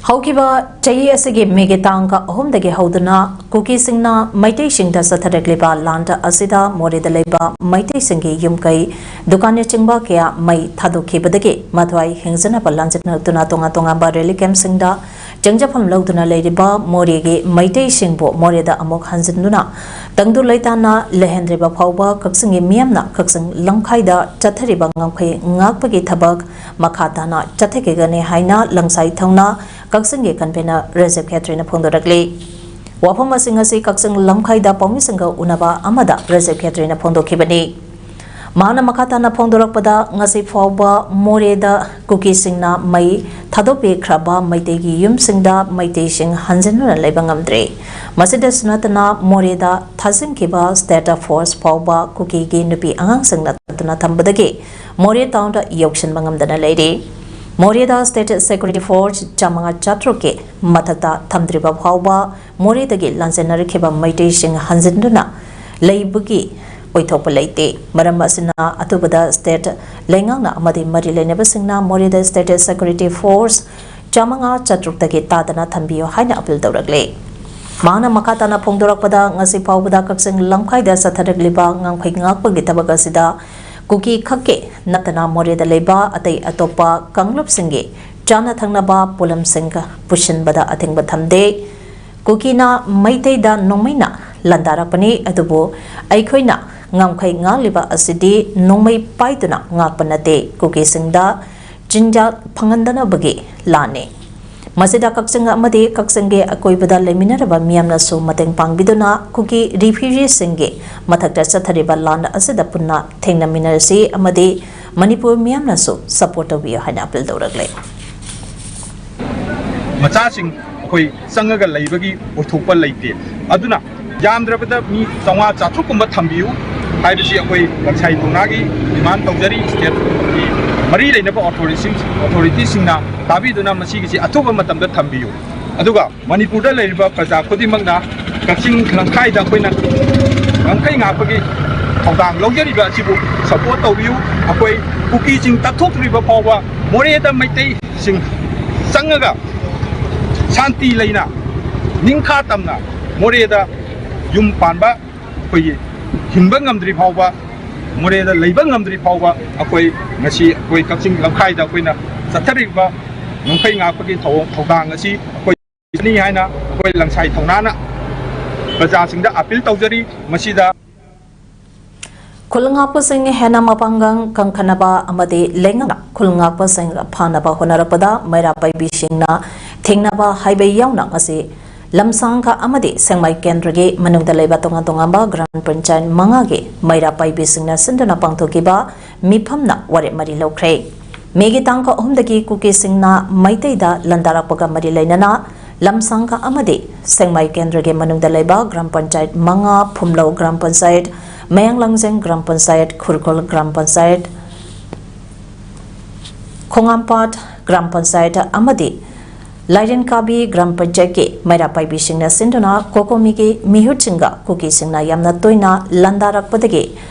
ꯍꯧꯈꯤꯕ ꯆꯍꯤ ꯑꯁꯤꯒꯤ ꯃꯦꯒꯤ ꯇꯥꯡ ꯑꯍꯨꯝꯗꯒꯤ ꯍꯧꯗꯨꯅ ꯀꯨꯀꯤꯁꯤꯡꯅ ꯃꯩꯇꯩꯁꯤꯡꯗ ꯆꯠꯊꯔꯛꯂꯤꯕ ꯂꯥꯟ ꯑꯁꯤꯗ ꯃꯣꯔꯦꯗ ꯂꯩꯕ ꯃꯩꯇꯩꯁꯤꯡꯒꯤ ꯌꯨꯝ ꯀꯩ, ꯗꯨꯀꯥꯟꯅꯆꯤꯡꯕ ꯀꯌꯥ ꯃꯩ ꯊꯥꯗꯣꯛꯈꯤꯕꯗꯒꯤ ꯃꯊ꯭ꯋꯥꯏ ꯍꯤꯡꯖꯅꯕ ꯂꯥꯟꯖꯠꯅꯗꯨꯅ ꯇꯣꯉꯥꯟ ꯇꯣꯉꯥꯟꯕ relief camp ꯁꯤꯡꯗ ꯆꯪꯖꯐꯝ ꯂꯧꯗꯨꯅ ꯂꯩꯔꯤꯕ ꯃꯣꯔꯦꯒꯤ ꯃꯩꯇꯩꯁꯤꯡꯕꯨ ꯃꯣꯔꯦꯗ ꯑꯃꯨꯛ ꯍꯟꯖꯤꯟꯗꯨꯅ ꯇꯪꯗꯨ ꯂꯩꯇꯥꯅ ꯂꯩꯍꯟꯗ꯭ꯔꯤꯕ ꯐꯥꯎꯕ ꯀꯛꯆꯤꯡꯒꯤ ꯃꯤꯌꯥꯝꯅ ꯀꯛꯆꯤꯡ ꯂꯝꯈꯥꯏꯗ ꯆꯠꯊꯔꯤꯕ ꯉꯝꯈꯩ ꯉꯥꯛꯄꯒꯤ ꯊꯕꯛ ꯃꯈꯥ ꯇꯥꯅ ꯆꯠꯊꯈꯤꯒꯅꯤ ꯍꯥꯏꯅ ꯂꯪꯁꯥꯏ ꯊꯧꯅ ꯀꯛꯆꯤꯡꯒꯤ convener ꯔꯖꯤꯕ ꯈꯦꯇ꯭ꯔꯤꯅ ꯐꯣꯡꯗꯣꯔꯛꯂꯤ꯫ ꯋꯥꯐꯝ ꯑꯁꯤ ꯉꯁꯤ ꯀꯛꯆꯤꯡ ꯂꯝꯈꯥꯏꯗ ꯄꯥꯎꯃꯤꯁꯤꯡꯒ ꯎꯅꯕ ꯑꯃꯗ ꯔꯖꯤꯕ ꯈꯦꯇ꯭ꯔꯤꯅ ꯐꯣꯡꯗꯣꯛꯈꯤꯕꯅꯤ꯫ ꯃꯍꯥꯛꯅ ꯃꯈꯥ ꯇꯥꯅ ꯐꯣꯡꯗꯣꯔꯛꯄꯗ, ꯉꯁꯤ ꯐꯥꯎꯕ ꯃꯣꯔꯦꯗ ꯀꯨꯀꯤꯁꯤꯡꯅ ꯃꯩ ꯊꯥꯗꯣꯛꯄꯤꯈ꯭ꯔꯕ ꯃꯩꯇꯩꯒꯤ ꯌꯨꯝꯁꯤꯡꯗ ꯃꯩꯇꯩꯁꯤꯡ ꯍꯟꯖꯤꯟꯗꯨꯅ ꯂꯩꯕ ꯉꯝꯗ꯭ꯔꯤ꯫ ꯃꯁꯤꯗꯁꯨ ꯅꯠꯇꯅ, ꯃꯣꯔꯦꯗ ꯊꯥꯖꯤꯟꯈꯤꯕ ꯁ꯭ꯇꯦꯠ ꯐꯣꯔꯁ ꯐꯥꯎꯕ ꯀꯨꯀꯤꯒꯤ ꯅꯨꯄꯤ ꯑꯉꯥꯡꯁꯤꯡꯅ ꯇꯠꯇꯨꯅ ꯊꯝꯕꯗꯒꯤ ꯃꯣꯔꯦ ꯇꯥꯎꯟꯗ ꯌꯧꯁꯤꯟꯕ ꯉꯝꯗꯅ ꯂꯩꯔꯤ꯫ ꯃꯣꯔꯦꯗ ꯁ꯭ꯇꯦꯠ ꯁꯦꯀ꯭ꯌꯨꯔꯤꯇꯤ ꯐꯣꯔꯁ ꯆꯥꯃꯉꯥ ꯆꯥꯇ꯭ꯔꯨꯛꯀꯤ ꯃꯊꯛꯇ ꯊꯝꯗ꯭ꯔꯤꯕ ꯐꯥꯎꯕ ꯃꯣꯔꯦꯗꯒꯤ ꯂꯥꯟꯖꯦꯟꯅꯔꯛꯈꯤꯕ ꯃꯩꯇꯩꯁꯤꯡ ꯍꯟꯖꯤꯟꯗꯨꯅ ꯂꯩꯕꯒꯤ ꯑꯣꯏꯊꯣꯛꯄ ꯂꯩꯇꯦ꯫ ꯃꯔꯝ ꯑꯁꯤꯅ, ꯑꯊꯨꯕꯗ ꯁ꯭ꯇꯦꯠ ꯂꯩꯉꯥꯛꯅ ꯑꯃꯗꯤ ꯃꯔꯤ ꯂꯩꯅꯕꯁꯤꯡꯅ ꯃꯣꯔꯦꯗ ꯁ꯭ꯇꯦꯠ ꯁꯦꯀ꯭ꯌꯨꯔꯤꯇꯤ ꯐꯣꯔꯁ ꯆꯥꯃꯉꯥ ꯆꯥꯇ꯭ꯔꯨꯛꯇꯒꯤ ꯇꯥꯗꯅ ꯊꯝꯕꯤꯌꯨ ꯍꯥꯏꯅ ꯑꯄꯤꯜ ꯇꯧꯔꯛꯂꯦ꯫ ꯃꯍꯥꯛꯅ ꯃꯈꯥ ꯇꯥꯅ ꯐꯣꯡꯗꯣꯔꯛꯄꯗ, ꯉꯁꯤ ꯐꯥꯎꯕꯗ ꯀꯛꯆꯤꯡ ꯂꯝꯈꯥꯏꯗ ꯆꯠꯊꯔꯛꯂꯤꯕ ꯉꯝꯈꯩ ꯉꯥꯛꯄꯒꯤ ꯊꯕꯛ ꯑꯁꯤꯗ ꯀꯨꯀꯤ ꯈꯛꯀꯤ ꯅꯠꯇꯅ ꯃꯣꯔꯦꯗ ꯂꯩꯕ ꯑꯇꯩ ꯑꯇꯣꯞꯄ ꯀꯥꯡꯂꯨꯞꯁꯤꯡꯒꯤ ꯆꯥꯅ ꯊꯛꯅꯕ ꯄꯣꯠꯂꯝꯁꯤꯡ ꯄꯨꯁꯤꯟꯕꯗ ꯑꯊꯤꯡꯕ ꯊꯝꯗꯦ꯫ ꯀꯨꯀꯤꯅ ꯃꯩꯇꯩꯗ ꯅꯣꯡꯃꯩꯅ ꯂꯥꯟꯗꯥꯔꯛꯄꯅꯤ, ꯑꯗꯨꯕꯨ ꯑꯩꯈꯣꯏꯅ ꯉꯝꯈꯩ ꯉꯥꯛꯂꯤꯕ ꯑꯁꯤꯗꯤ ꯅꯣꯡꯃꯩ ꯄꯥꯏꯗꯨꯅ ꯉꯥꯛꯄ ꯅꯠꯇꯦ, ꯀꯨꯀꯤꯁꯤꯡꯗ ꯆꯤꯟꯖꯥꯛ ꯐꯪꯍꯟꯗꯅꯕꯒꯤ ꯂꯥꯟꯅꯤ꯫ ꯃꯁꯤꯗ ꯀꯛꯆꯤꯡ ꯑꯃꯗꯤ ꯀꯛꯆꯤꯡꯒꯤ ꯑꯀꯣꯏꯕꯗ ꯂꯩꯃꯤꯟꯅꯔꯕ ꯃꯤꯌꯥꯝꯅꯁꯨ ꯃꯇꯦꯡ ꯄꯥꯡꯕꯤꯗꯨꯅ ꯀꯨꯀꯤ ꯔꯤꯐ꯭ꯌꯨꯖꯤꯁꯤꯡꯒꯤ ꯃꯊꯛꯇ ꯆꯠꯊꯔꯤꯕ ꯂꯥꯟ ꯑꯁꯤꯗ ꯄꯨꯟꯅ ꯊꯦꯡꯅꯃꯤꯟꯅꯔꯁꯤ ꯑꯃꯗꯤ ꯃꯅꯤꯄꯨꯔ ꯃꯤꯌꯥꯝꯅꯁꯨ ꯁꯄꯣꯔꯠ ꯇꯧꯕꯤꯌꯨ ꯍꯥꯏꯅ ꯑꯄꯤꯜ ꯇꯧꯔꯛꯂꯦ꯫ ꯃꯆꯥꯁꯤꯡ ꯑꯩꯈꯣꯏ ꯆꯪꯉꯒ ꯂꯩꯕꯒꯤ ꯑꯣꯏꯊꯣꯛꯄ ꯂꯩꯇꯦ꯫ ꯑꯗꯨꯅ ꯌꯥꯝꯗ꯭ꯔꯕꯗ ꯃꯤ ꯆꯥꯝꯃꯉꯥ ꯆꯥꯇ꯭ꯔꯨꯛ ꯀꯨꯝꯕ ꯊꯝꯕꯤꯌꯨ ꯍꯥꯏꯕꯁꯤ ꯑꯩꯈꯣꯏ ꯂꯟꯁꯥꯏ ꯊꯧꯅꯥꯒꯤ ꯗꯤꯃꯥꯟ ꯇꯧꯖꯔꯤ꯫ ꯁ꯭ꯇꯦꯠꯀꯤ ꯃꯔꯤ ꯂꯩꯅꯕ ꯑꯣꯊꯣꯔꯤꯇꯤꯁꯤꯡ, ꯑꯣꯊꯣꯔꯤꯇꯤꯁꯤꯡꯅ ꯇꯥꯕꯤꯗꯨꯅ ꯃꯁꯤꯒꯤꯁꯤ ꯑꯊꯨꯕ ꯃꯇꯝꯗ ꯊꯝꯕꯤꯌꯨ꯫ ꯑꯗꯨꯒ ꯃꯅꯤꯄꯨꯔꯗ ꯂꯩꯔꯤꯕ ꯄ꯭ꯔꯖꯥ ꯈꯨꯗꯤꯡꯃꯛꯅ ꯀꯛꯆꯤꯡ ꯂꯝꯈꯥꯏꯗ ꯑꯩꯈꯣꯏꯅ ꯉꯝꯈꯩ ꯉꯥꯛꯄꯒꯤ ꯊꯧꯗꯥꯡ ꯂꯧꯖꯔꯤꯕ ꯑꯁꯤꯕꯨ ꯁꯄꯣꯔꯠ ꯇꯧꯕꯤꯌꯨ꯫ ꯑꯩꯈꯣꯏ ꯀꯨꯀꯤꯁꯤꯡ ꯇꯛꯊꯣꯛꯇ꯭ꯔꯤꯕ ꯐꯥꯎꯕ ꯃꯣꯔꯦꯗ ꯃꯩꯇꯩꯁꯤꯡ ꯆꯪꯉꯒ ꯁꯥꯟꯇꯤ ꯂꯩꯅ, ꯅꯤꯡꯈꯥ ꯇꯝꯅ ꯃꯣꯔꯦꯗ ꯌꯨꯝ ꯄꯥꯟꯕ, ꯑꯩꯈꯣꯏꯒꯤ ꯍꯤꯡꯕ ꯉꯝꯗ꯭ꯔꯤ ꯐꯥꯎꯕ, ꯃꯣꯔꯦꯗ ꯂꯩꯕ ꯉꯝꯗ꯭ꯔꯤ ꯐꯥꯎꯕ ꯑꯩꯈꯣꯏ ꯉꯁꯤ ꯑꯩꯈꯣꯏ ꯀꯛꯆꯤꯡ ꯂꯝꯈꯥꯏꯗ ꯑꯩꯈꯣꯏꯅ ꯆꯠꯊꯔꯤꯕ ꯉꯝꯈꯩ ꯉꯥꯛꯄꯒꯤ ꯊꯧ-, ꯊꯧꯗꯥꯡ ꯑꯁꯤ ꯑꯩꯈꯣꯏ ꯅꯤ ꯍꯥꯏꯅ ꯑꯩꯈꯣꯏ ꯂꯟꯁꯥꯏ ꯊꯧꯅꯥꯅ ꯄ꯭ꯔꯖꯥꯁꯤꯡꯗ ꯑꯄꯤꯜ ꯇꯧꯖꯔꯤ꯫ ꯃꯁꯤꯗ ꯈꯨꯜ ꯉꯥꯛꯄꯁꯤꯡ ꯍꯦꯟꯅ ꯃꯄꯥꯡꯒꯜ ꯀꯟꯈꯠꯅꯕ ꯑꯃꯗꯤ ꯂꯩꯉꯥꯛꯅ ꯈꯨꯜ ꯉꯥꯛꯄꯁꯤꯡ ꯐꯥꯅꯕ ꯍꯣꯠꯅꯔꯛꯄꯗ ꯃꯩꯔꯥ ꯄꯥꯏꯕꯤꯁꯤꯡꯅ ꯊꯦꯡꯅꯕ ꯍꯥꯏꯕ ꯌꯥꯎꯅ ꯉꯁꯤ ꯂꯝꯁꯥꯡꯒ ꯑꯃꯗꯤ ꯁꯦꯡꯃꯥꯏ ꯀꯦꯟꯗ꯭ꯔꯒꯤ ꯃꯅꯨꯡꯗ ꯂꯩꯕ ꯇꯣꯉꯥꯟ ꯇꯣꯉꯥꯟꯕ ꯒ꯭ꯔꯥꯝ ꯄꯟꯆꯥꯌꯠ ꯃꯉꯥꯒꯤ ꯃꯩꯔꯥ ꯄꯥꯏꯕꯤꯁꯤꯡꯅ ꯁꯤꯟꯗꯨꯅ ꯄꯥꯡꯊꯣꯛꯈꯤꯕ ꯃꯤꯐꯝꯅ ꯋꯥꯔꯦꯞ ꯃꯔꯤ ꯂꯧꯈ꯭ꯔꯦ꯫ ꯃꯦꯒꯤ ꯇꯥꯡ ꯑꯍꯨꯝꯗꯒꯤ ꯀꯨꯀꯤꯁꯤꯡꯅ ꯃꯩꯇꯩꯗ ꯂꯥꯟꯗꯥꯔꯛꯄꯒ ꯃꯔꯤ ꯂꯩꯅꯅ ꯂꯝꯁꯥꯡꯒ ꯑꯃꯗꯤ ꯁꯦꯡꯃꯥꯏ ꯀꯦꯟꯗ꯭ꯔꯒꯤ ꯃꯅꯨꯡꯗ ꯂꯩꯕ ꯒ꯭ꯔꯥꯝ ꯄꯟꯆꯥꯌꯠ ꯃꯉꯥ, ꯐꯨꯝꯂꯧ ꯒ꯭ꯔꯥꯝ ꯄꯟꯆꯥꯌꯠ, ꯃꯌꯥꯡ ꯂꯥꯡꯖꯦꯡ ꯒ꯭ꯔꯥꯝ ꯄꯟꯆꯥꯌꯠ, ꯈꯨꯔꯈꯨꯜ ꯒ꯭ꯔꯥꯝ ꯄꯟꯆꯥꯌꯠ, ꯈꯣꯡꯉꯥꯝꯄꯥꯠ ꯒ꯭ꯔꯥꯝ ꯄꯟꯆꯥꯌꯠ ꯑꯃꯗꯤ ꯂꯥꯏꯔꯦꯟꯀꯥꯕꯤ ꯒ꯭ꯔꯥꯝ ꯄꯟꯆꯥꯌꯠꯀꯤ ꯃꯩꯔꯥ ꯄꯥꯏꯕꯤꯁꯤꯡꯅ ꯁꯤꯟꯗꯨꯅ ꯀꯣꯀꯣꯃꯤꯒꯤ ꯃꯤꯍꯨꯠꯁꯤꯡꯒ ꯀꯨꯀꯤꯁꯤꯡꯅ ꯌꯥꯝꯅ ꯇꯣꯏꯅ ꯂꯥꯟꯗꯥꯔꯛꯄꯗꯒꯤ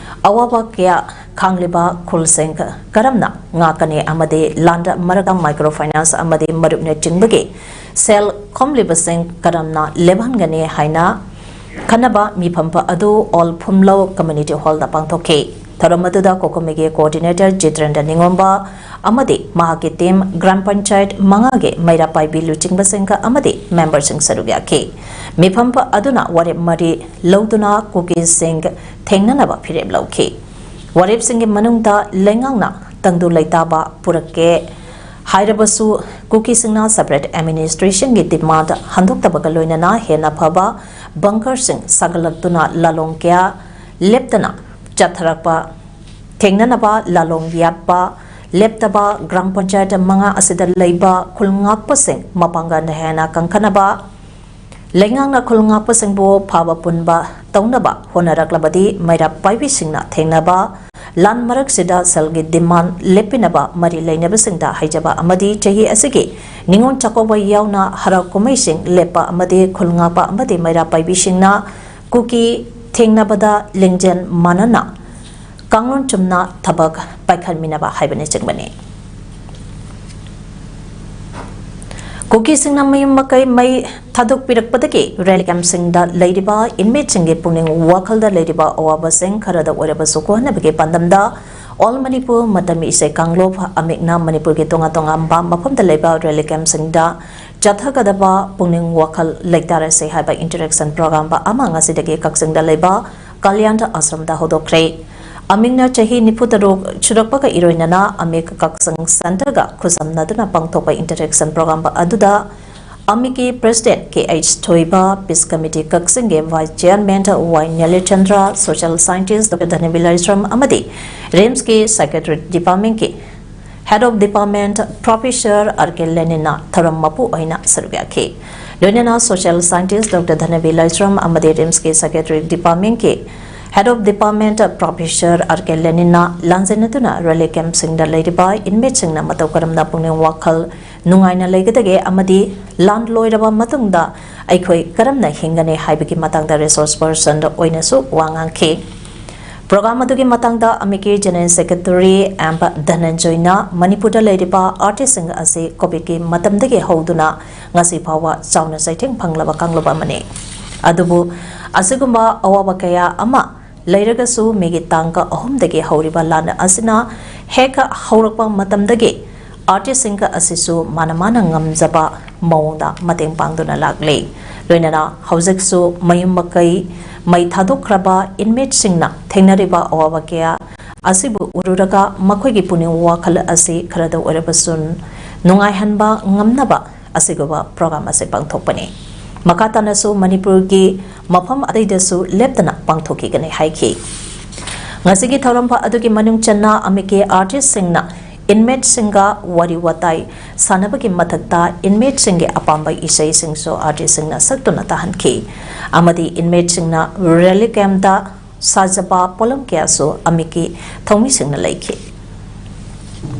ꯑꯋꯥꯕ ꯀꯌꯥ ꯈꯥꯡꯂꯤꯕ ꯈꯨꯜꯁꯤꯡ ꯀꯔꯝꯅ ꯉꯥꯛꯀꯅꯤ ꯑꯃꯗꯤ ꯂꯥꯟꯗ ꯃꯔꯛꯇ ꯃꯥꯏꯀ꯭ꯔꯣ ꯐꯥꯏꯅꯥꯟꯁ ꯑꯃꯗꯤ ꯃꯔꯨꯞꯅꯆꯤꯡꯕꯒꯤ ꯁꯦꯜ ꯈꯣꯝꯂꯤꯕꯁꯤꯡ ꯀꯔꯝꯅ ꯂꯦꯞꯍꯟꯒꯅꯤ ꯍꯥꯏꯅ ꯈꯟꯅꯕ ꯃꯤꯐꯝ ꯑꯗꯨ ꯑꯣꯜ ꯐꯨꯝꯂꯧ ꯀꯝꯃ꯭ꯌꯨꯅꯤꯇꯤ ꯍꯣꯜꯗ ꯄꯥꯡꯊꯣꯛꯈꯤ꯫ ꯊꯧꯔꯝ ꯑꯗꯨꯗ ꯀꯣꯀꯣꯃꯤꯒꯤ ꯀꯣꯑꯣꯔꯗꯤꯅꯦꯇꯔ ꯖꯤꯇꯦꯟꯗ꯭ꯔ ꯅꯤꯉꯣꯝꯕ ꯑꯃꯗꯤ ꯃꯍꯥꯛꯀꯤ ꯇꯤꯝ, ꯒ꯭ꯔꯥꯝ ꯄꯟꯆꯥꯌꯠ ꯃꯉꯥꯒꯤ ꯃꯩꯔꯥ ꯄꯥꯏꯕꯤ ꯂꯨꯆꯤꯡꯕꯁꯤꯡ ꯑꯃꯗꯤ ꯃꯦꯝꯕꯔꯁꯤꯡ ꯁꯔꯨꯛ ꯌꯥꯈꯤ꯫ ꯃꯤꯐꯝ ꯑꯗꯨꯅ ꯋꯥꯔꯦꯞ ꯃꯔꯤ ꯂꯧꯗꯨꯅ ꯀꯨꯀꯤꯁꯤꯡ ꯊꯦꯡꯅꯅꯕ ꯐꯤꯔꯦꯞ ꯂꯧꯈꯤ꯫ ꯋꯥꯔꯦꯞꯁꯤꯡꯒꯤ ꯃꯅꯨꯡꯗ ꯂꯩꯉꯥꯛꯅ ꯇꯪꯗꯨ ꯂꯩꯇꯥꯕ ꯄꯨꯔꯛꯀꯦ ꯍꯥꯏꯔꯕꯁꯨ ꯀꯨꯀꯤꯁꯤꯡꯅ ꯁꯦꯄꯔꯦꯠ ꯑꯦꯗꯃꯤꯅꯤꯁꯇ꯭ꯔꯦꯁꯟꯒꯤ ꯗꯤꯃꯥꯟꯗ ꯍꯟꯗꯣꯛꯇꯕꯒ ꯂꯣꯏꯅꯅ ꯍꯦꯟꯅ ꯐꯕ ꯕꯪꯀꯔꯁꯤꯡ ꯁꯥꯒꯠꯂꯛꯇꯨꯅ ꯂꯥꯂꯣꯡ ꯀꯌꯥ ꯂꯦꯞꯇꯅ ꯆꯠꯊꯔꯛꯄ ꯊꯦꯡꯅꯅꯕ ꯂꯥꯂꯣꯡ ꯌꯥꯠꯄ ꯂꯦꯞꯇꯕ ꯒ꯭ꯔꯥꯝ ꯄꯟꯆꯥꯌꯠ ꯃꯉꯥ ꯑꯁꯤꯗ ꯂꯩꯕ ꯈꯨꯜ ꯉꯥꯛꯄꯁꯤꯡ ꯃꯄꯥꯡꯒꯜ ꯍꯦꯟꯅ ꯀꯟꯈꯠꯅꯕ ꯂꯩꯉꯥꯛꯅ ꯈꯨꯜ ꯉꯥꯛꯄꯁꯤꯡꯕꯨ ꯐꯕ ꯄꯨꯟꯕ ꯇꯧꯅꯕ ꯍꯣꯠꯅꯔꯛꯂꯕꯗꯤ ꯃꯩꯔꯥ ꯄꯥꯏꯕꯤꯁꯤꯡꯅ ꯊꯦꯡꯅꯕ ꯂꯥꯟ ꯃꯔꯛꯁꯤꯗ ꯁꯦꯜꯒꯤ ꯗꯤꯃꯥꯟ ꯂꯦꯞꯄꯤꯅꯕ ꯃꯔꯤ ꯂꯩꯅꯕꯁꯤꯡꯗ ꯍꯥꯏꯖꯕ ꯑꯃꯗꯤ ꯆꯍꯤ ꯑꯁꯤꯒꯤ ꯅꯤꯉꯣꯜ ꯆꯥꯛꯀꯧꯕ ꯌꯥꯎꯅ ꯍꯔꯥꯎ ꯀꯨꯝꯍꯩꯁꯤꯡ ꯂꯦꯞꯄ ꯑꯃꯗꯤ ꯈꯨꯜ ꯉꯥꯛꯄ ꯑꯃꯗꯤ ꯃꯩꯔꯥ ꯄꯥꯏꯕꯤꯁꯤꯡꯅ ꯀꯨꯀꯤ ꯊꯦꯡꯅꯕꯗ ꯂꯤꯡꯖꯦꯜ ꯃꯥꯟꯅꯅ ꯀꯥꯡꯂꯣꯟ ꯆꯨꯝꯅ ꯊꯕꯛ ꯄꯥꯏꯈꯠꯃꯤꯟꯅꯕ ꯍꯥꯏꯕꯅꯆꯤꯡꯕꯅꯤ꯫ ꯀꯨꯀꯤꯁꯤꯡꯅ ꯃꯌꯨꯝ ꯃꯀꯩ ꯃꯩ ꯊꯥꯗꯣꯛꯄꯤꯔꯛꯄꯗꯒꯤ ꯔꯦꯂꯤ ꯀꯦꯝꯞꯁꯤꯡꯗ ꯂꯩꯔꯤꯕ ꯏꯟꯃꯦꯠꯁꯤꯡꯒꯤ ꯄꯨꯛꯅꯤꯡ ꯋꯥꯈꯜꯗ ꯂꯩꯔꯤꯕ ꯑꯋꯥꯕꯁꯤꯡ ꯈꯔꯗ ꯑꯣꯏꯔꯕꯁꯨ ꯀꯣꯛꯍꯟꯅꯕꯒꯤ ꯄꯥꯟꯗꯝꯗ ꯑꯣꯜ ꯃꯅꯤꯄꯨꯔ ꯃꯇꯝ ꯏꯁꯩ ꯀꯥꯡꯂꯨꯞ ꯑꯃꯤꯛꯅ ꯃꯅꯤꯄꯨꯔꯒꯤ ꯇꯣꯉꯥꯟ ꯇꯣꯉꯥꯟꯕ ꯃꯐꯝꯗ ꯂꯩꯕ ꯔꯦꯂꯤ ꯀꯦꯝꯞꯁꯤꯡꯗ ꯆꯠꯊꯒꯗꯕ ꯄꯨꯛꯅꯤꯡ ꯋꯥꯈꯜ ꯂꯩꯇꯥꯔꯁꯤ ꯍꯥꯏꯕ ꯏꯟꯇꯔꯦꯛꯁꯟ ꯄ꯭ꯔꯣꯒ꯭ꯔꯥꯝ ꯑꯃ ꯉꯁꯤꯗꯒꯤ ꯀꯛꯆꯤꯡꯗ ꯂꯩꯕ ꯀꯜꯌꯥꯟ ꯑꯥꯁ꯭ꯔꯝꯗ ꯍꯧꯗꯣꯛꯈ꯭ꯔꯦ꯫ ꯑꯃꯤꯛꯅ ꯆꯍꯤ ꯅꯤꯐꯨ ꯇꯔꯨꯛ ꯁꯨꯔꯛꯄꯒ ꯏꯔꯣꯏꯅꯅ ꯑꯃꯤꯛ ꯀꯛꯆꯤꯡ ꯁꯦꯟꯇꯔꯒ ꯈꯨꯠꯁꯝꯅꯗꯨꯅ ꯄꯥꯡꯊꯣꯛꯄ ꯏꯟꯇꯔꯦꯛꯁꯟ ꯄ꯭ꯔꯣꯒ꯭ꯔꯥꯝ ꯑꯗꯨꯗ ꯑꯃꯤꯀꯤ President K H ꯊꯣꯏꯕ, Peace Committee ꯀꯛꯆꯤꯡꯒꯤ Vice Chairman Y ꯅꯤꯂꯤꯆꯟꯗ꯭ꯔ, Social Scientist Doctor ꯙꯅꯕꯤ ꯂꯥꯏꯁ꯭ꯔꯝ ꯑꯃꯗꯤ RIMSꯀꯤ Psychiatric Departmentꯀꯤ Head of Department Professor R K ꯂꯦꯅꯤꯟꯅ ꯊꯧꯔꯝ ꯃꯄꯨ ꯑꯣꯏꯅ ꯁꯔꯨꯛ ꯌꯥꯈꯤ꯫ ꯂꯣꯏꯅꯅ Social Scientist Doctor ꯙꯅꯕꯤ ꯂꯥꯏꯁ꯭ꯔꯝ ꯑꯃꯗꯤ RIMSꯀꯤ Psychiatric Departmentꯀꯤ Head of Department Professor R K ꯂꯦꯅꯤꯟꯅ ꯂꯥꯟꯖꯦꯟꯅꯗꯨꯅ relief campꯁꯤꯡꯗ ꯂꯩꯔꯤꯕ inmateꯁꯤꯡꯅ ꯃꯇꯧ ꯀꯔꯝꯅ ꯄꯨꯛꯅꯤꯡ ꯋꯥꯈꯜ ꯅꯨꯡꯉꯥꯏꯅ ꯂꯩꯒꯗꯒꯦ ꯑꯃꯗꯤ ꯂꯥꯟ ꯂꯣꯏꯔꯕ ꯃꯇꯨꯡꯗ ꯑꯩꯈꯣꯏ ꯀꯔꯝꯅ ꯍꯤꯡꯒꯅꯤ ꯍꯥꯏꯕꯒꯤ ꯃꯇꯥꯡꯗ resource person ꯑꯣꯏꯅꯁꯨ ꯋꯥ ꯉꯥꯡꯈꯤ꯫ Program ꯑꯗꯨꯒꯤ ꯃꯇꯥꯡꯗ ꯑꯃꯤꯀꯤ General Secretary M ꯙꯅꯟꯖꯣꯏꯅ ꯃꯅꯤꯄꯨꯔꯗ ꯂꯩꯔꯤꯕ artistꯁꯤꯡ ꯑꯁꯤ COVIDꯀꯤ ꯃꯇꯝꯗꯒꯤ ꯍꯧꯗꯨꯅ ꯉꯁꯤ ꯐꯥꯎꯕ ꯆꯥꯎꯅ ꯆꯩꯊꯦꯡ ꯐꯪꯂꯕ ꯀꯥꯡꯂꯨꯞ ꯑꯃꯅꯤ꯫ ꯑꯗꯨꯕꯨ ꯑꯁꯤꯒꯨꯝꯕ ꯑꯋꯥꯕ ꯀꯌꯥ ꯑꯃ ꯂꯩꯔꯒꯁꯨ ꯃꯤꯒꯤ ꯇꯥꯡꯒ ꯑꯍꯨꯝꯗꯒꯤ ꯍꯧꯔꯤꯕ ꯂꯥꯟ ꯑꯁꯤꯅ ꯍꯦꯛ ꯍꯧꯔꯛꯄ ꯃꯇꯝꯗꯒꯤ artistꯁꯤꯡ ꯑꯁꯤꯁꯨ ꯃꯥꯅ ꯃꯥꯅ ꯉꯝꯖꯕ ꯃꯑꯣꯡꯗ ꯃꯇꯦꯡ ꯄꯥꯡꯗꯨꯅ ꯂꯥꯛꯂꯤ꯫ ꯂꯣꯏꯅꯅ ꯍꯧꯖꯤꯛꯁꯨ ꯃꯌꯨꯝ ꯃꯀꯩ ꯃꯩ ꯊꯥꯗꯣꯛꯈ꯭ꯔꯕ inmateꯁꯤꯡꯅ ꯊꯦꯡꯅꯔꯤꯕ ꯑꯋꯥꯕ ꯀꯌꯥ ꯑꯁꯤꯕꯨ ꯎꯔꯨꯔꯒ ꯃꯈꯣꯏꯒꯤ ꯄꯨꯛꯅꯤꯡ ꯋꯥꯈꯜ ꯑꯁꯤ ꯈꯔꯗ ꯑꯣꯏꯔꯕꯁꯨ ꯅꯨꯡꯉꯥꯏꯍꯟꯕ ꯉꯝꯅꯕ ꯑꯁꯤꯒꯨꯝꯕ program ꯑꯁꯤ ꯄꯥꯡꯊꯣꯛꯄꯅꯤ꯫ ꯃꯈꯥ ꯇꯥꯅꯁꯨ ꯃꯅꯤꯄꯨꯔꯒꯤ ꯃꯐꯝ ꯑꯇꯩꯗꯁꯨ ꯂꯦꯞꯇꯅ ꯄꯥꯡꯊꯣꯛꯈꯤꯒꯅꯤ ꯍꯥꯏꯈꯤ꯫ ꯉꯁꯤꯒꯤ ꯊꯧꯔꯝ ꯑꯗꯨꯒꯤ ꯃꯅꯨꯡ ꯆꯟꯅ ꯑꯃꯤꯀꯤ artistꯁꯤꯡꯅ inmateꯁꯤꯡꯒ ꯋꯥꯔꯤ ꯋꯥꯇꯥꯏ ꯁꯥꯟꯅꯕꯒꯤ ꯃꯊꯛꯇ inmateꯁꯤꯡꯒꯤ ꯑꯄꯥꯝꯕ ꯏꯁꯩꯁꯤꯡꯁꯨ artistꯁꯤꯡꯅ ꯁꯛꯇꯨꯅ ꯇꯥꯍꯟꯈꯤ ꯑꯃꯗꯤ inmateꯁꯤꯡꯅ relief campꯇ ꯁꯥꯖꯕ ꯄꯣꯠꯂꯝ ꯀꯌꯥꯁꯨ ꯑꯃꯤꯀꯤ ꯊꯧꯃꯤꯁꯤꯡꯅ ꯂꯩꯈꯤ꯫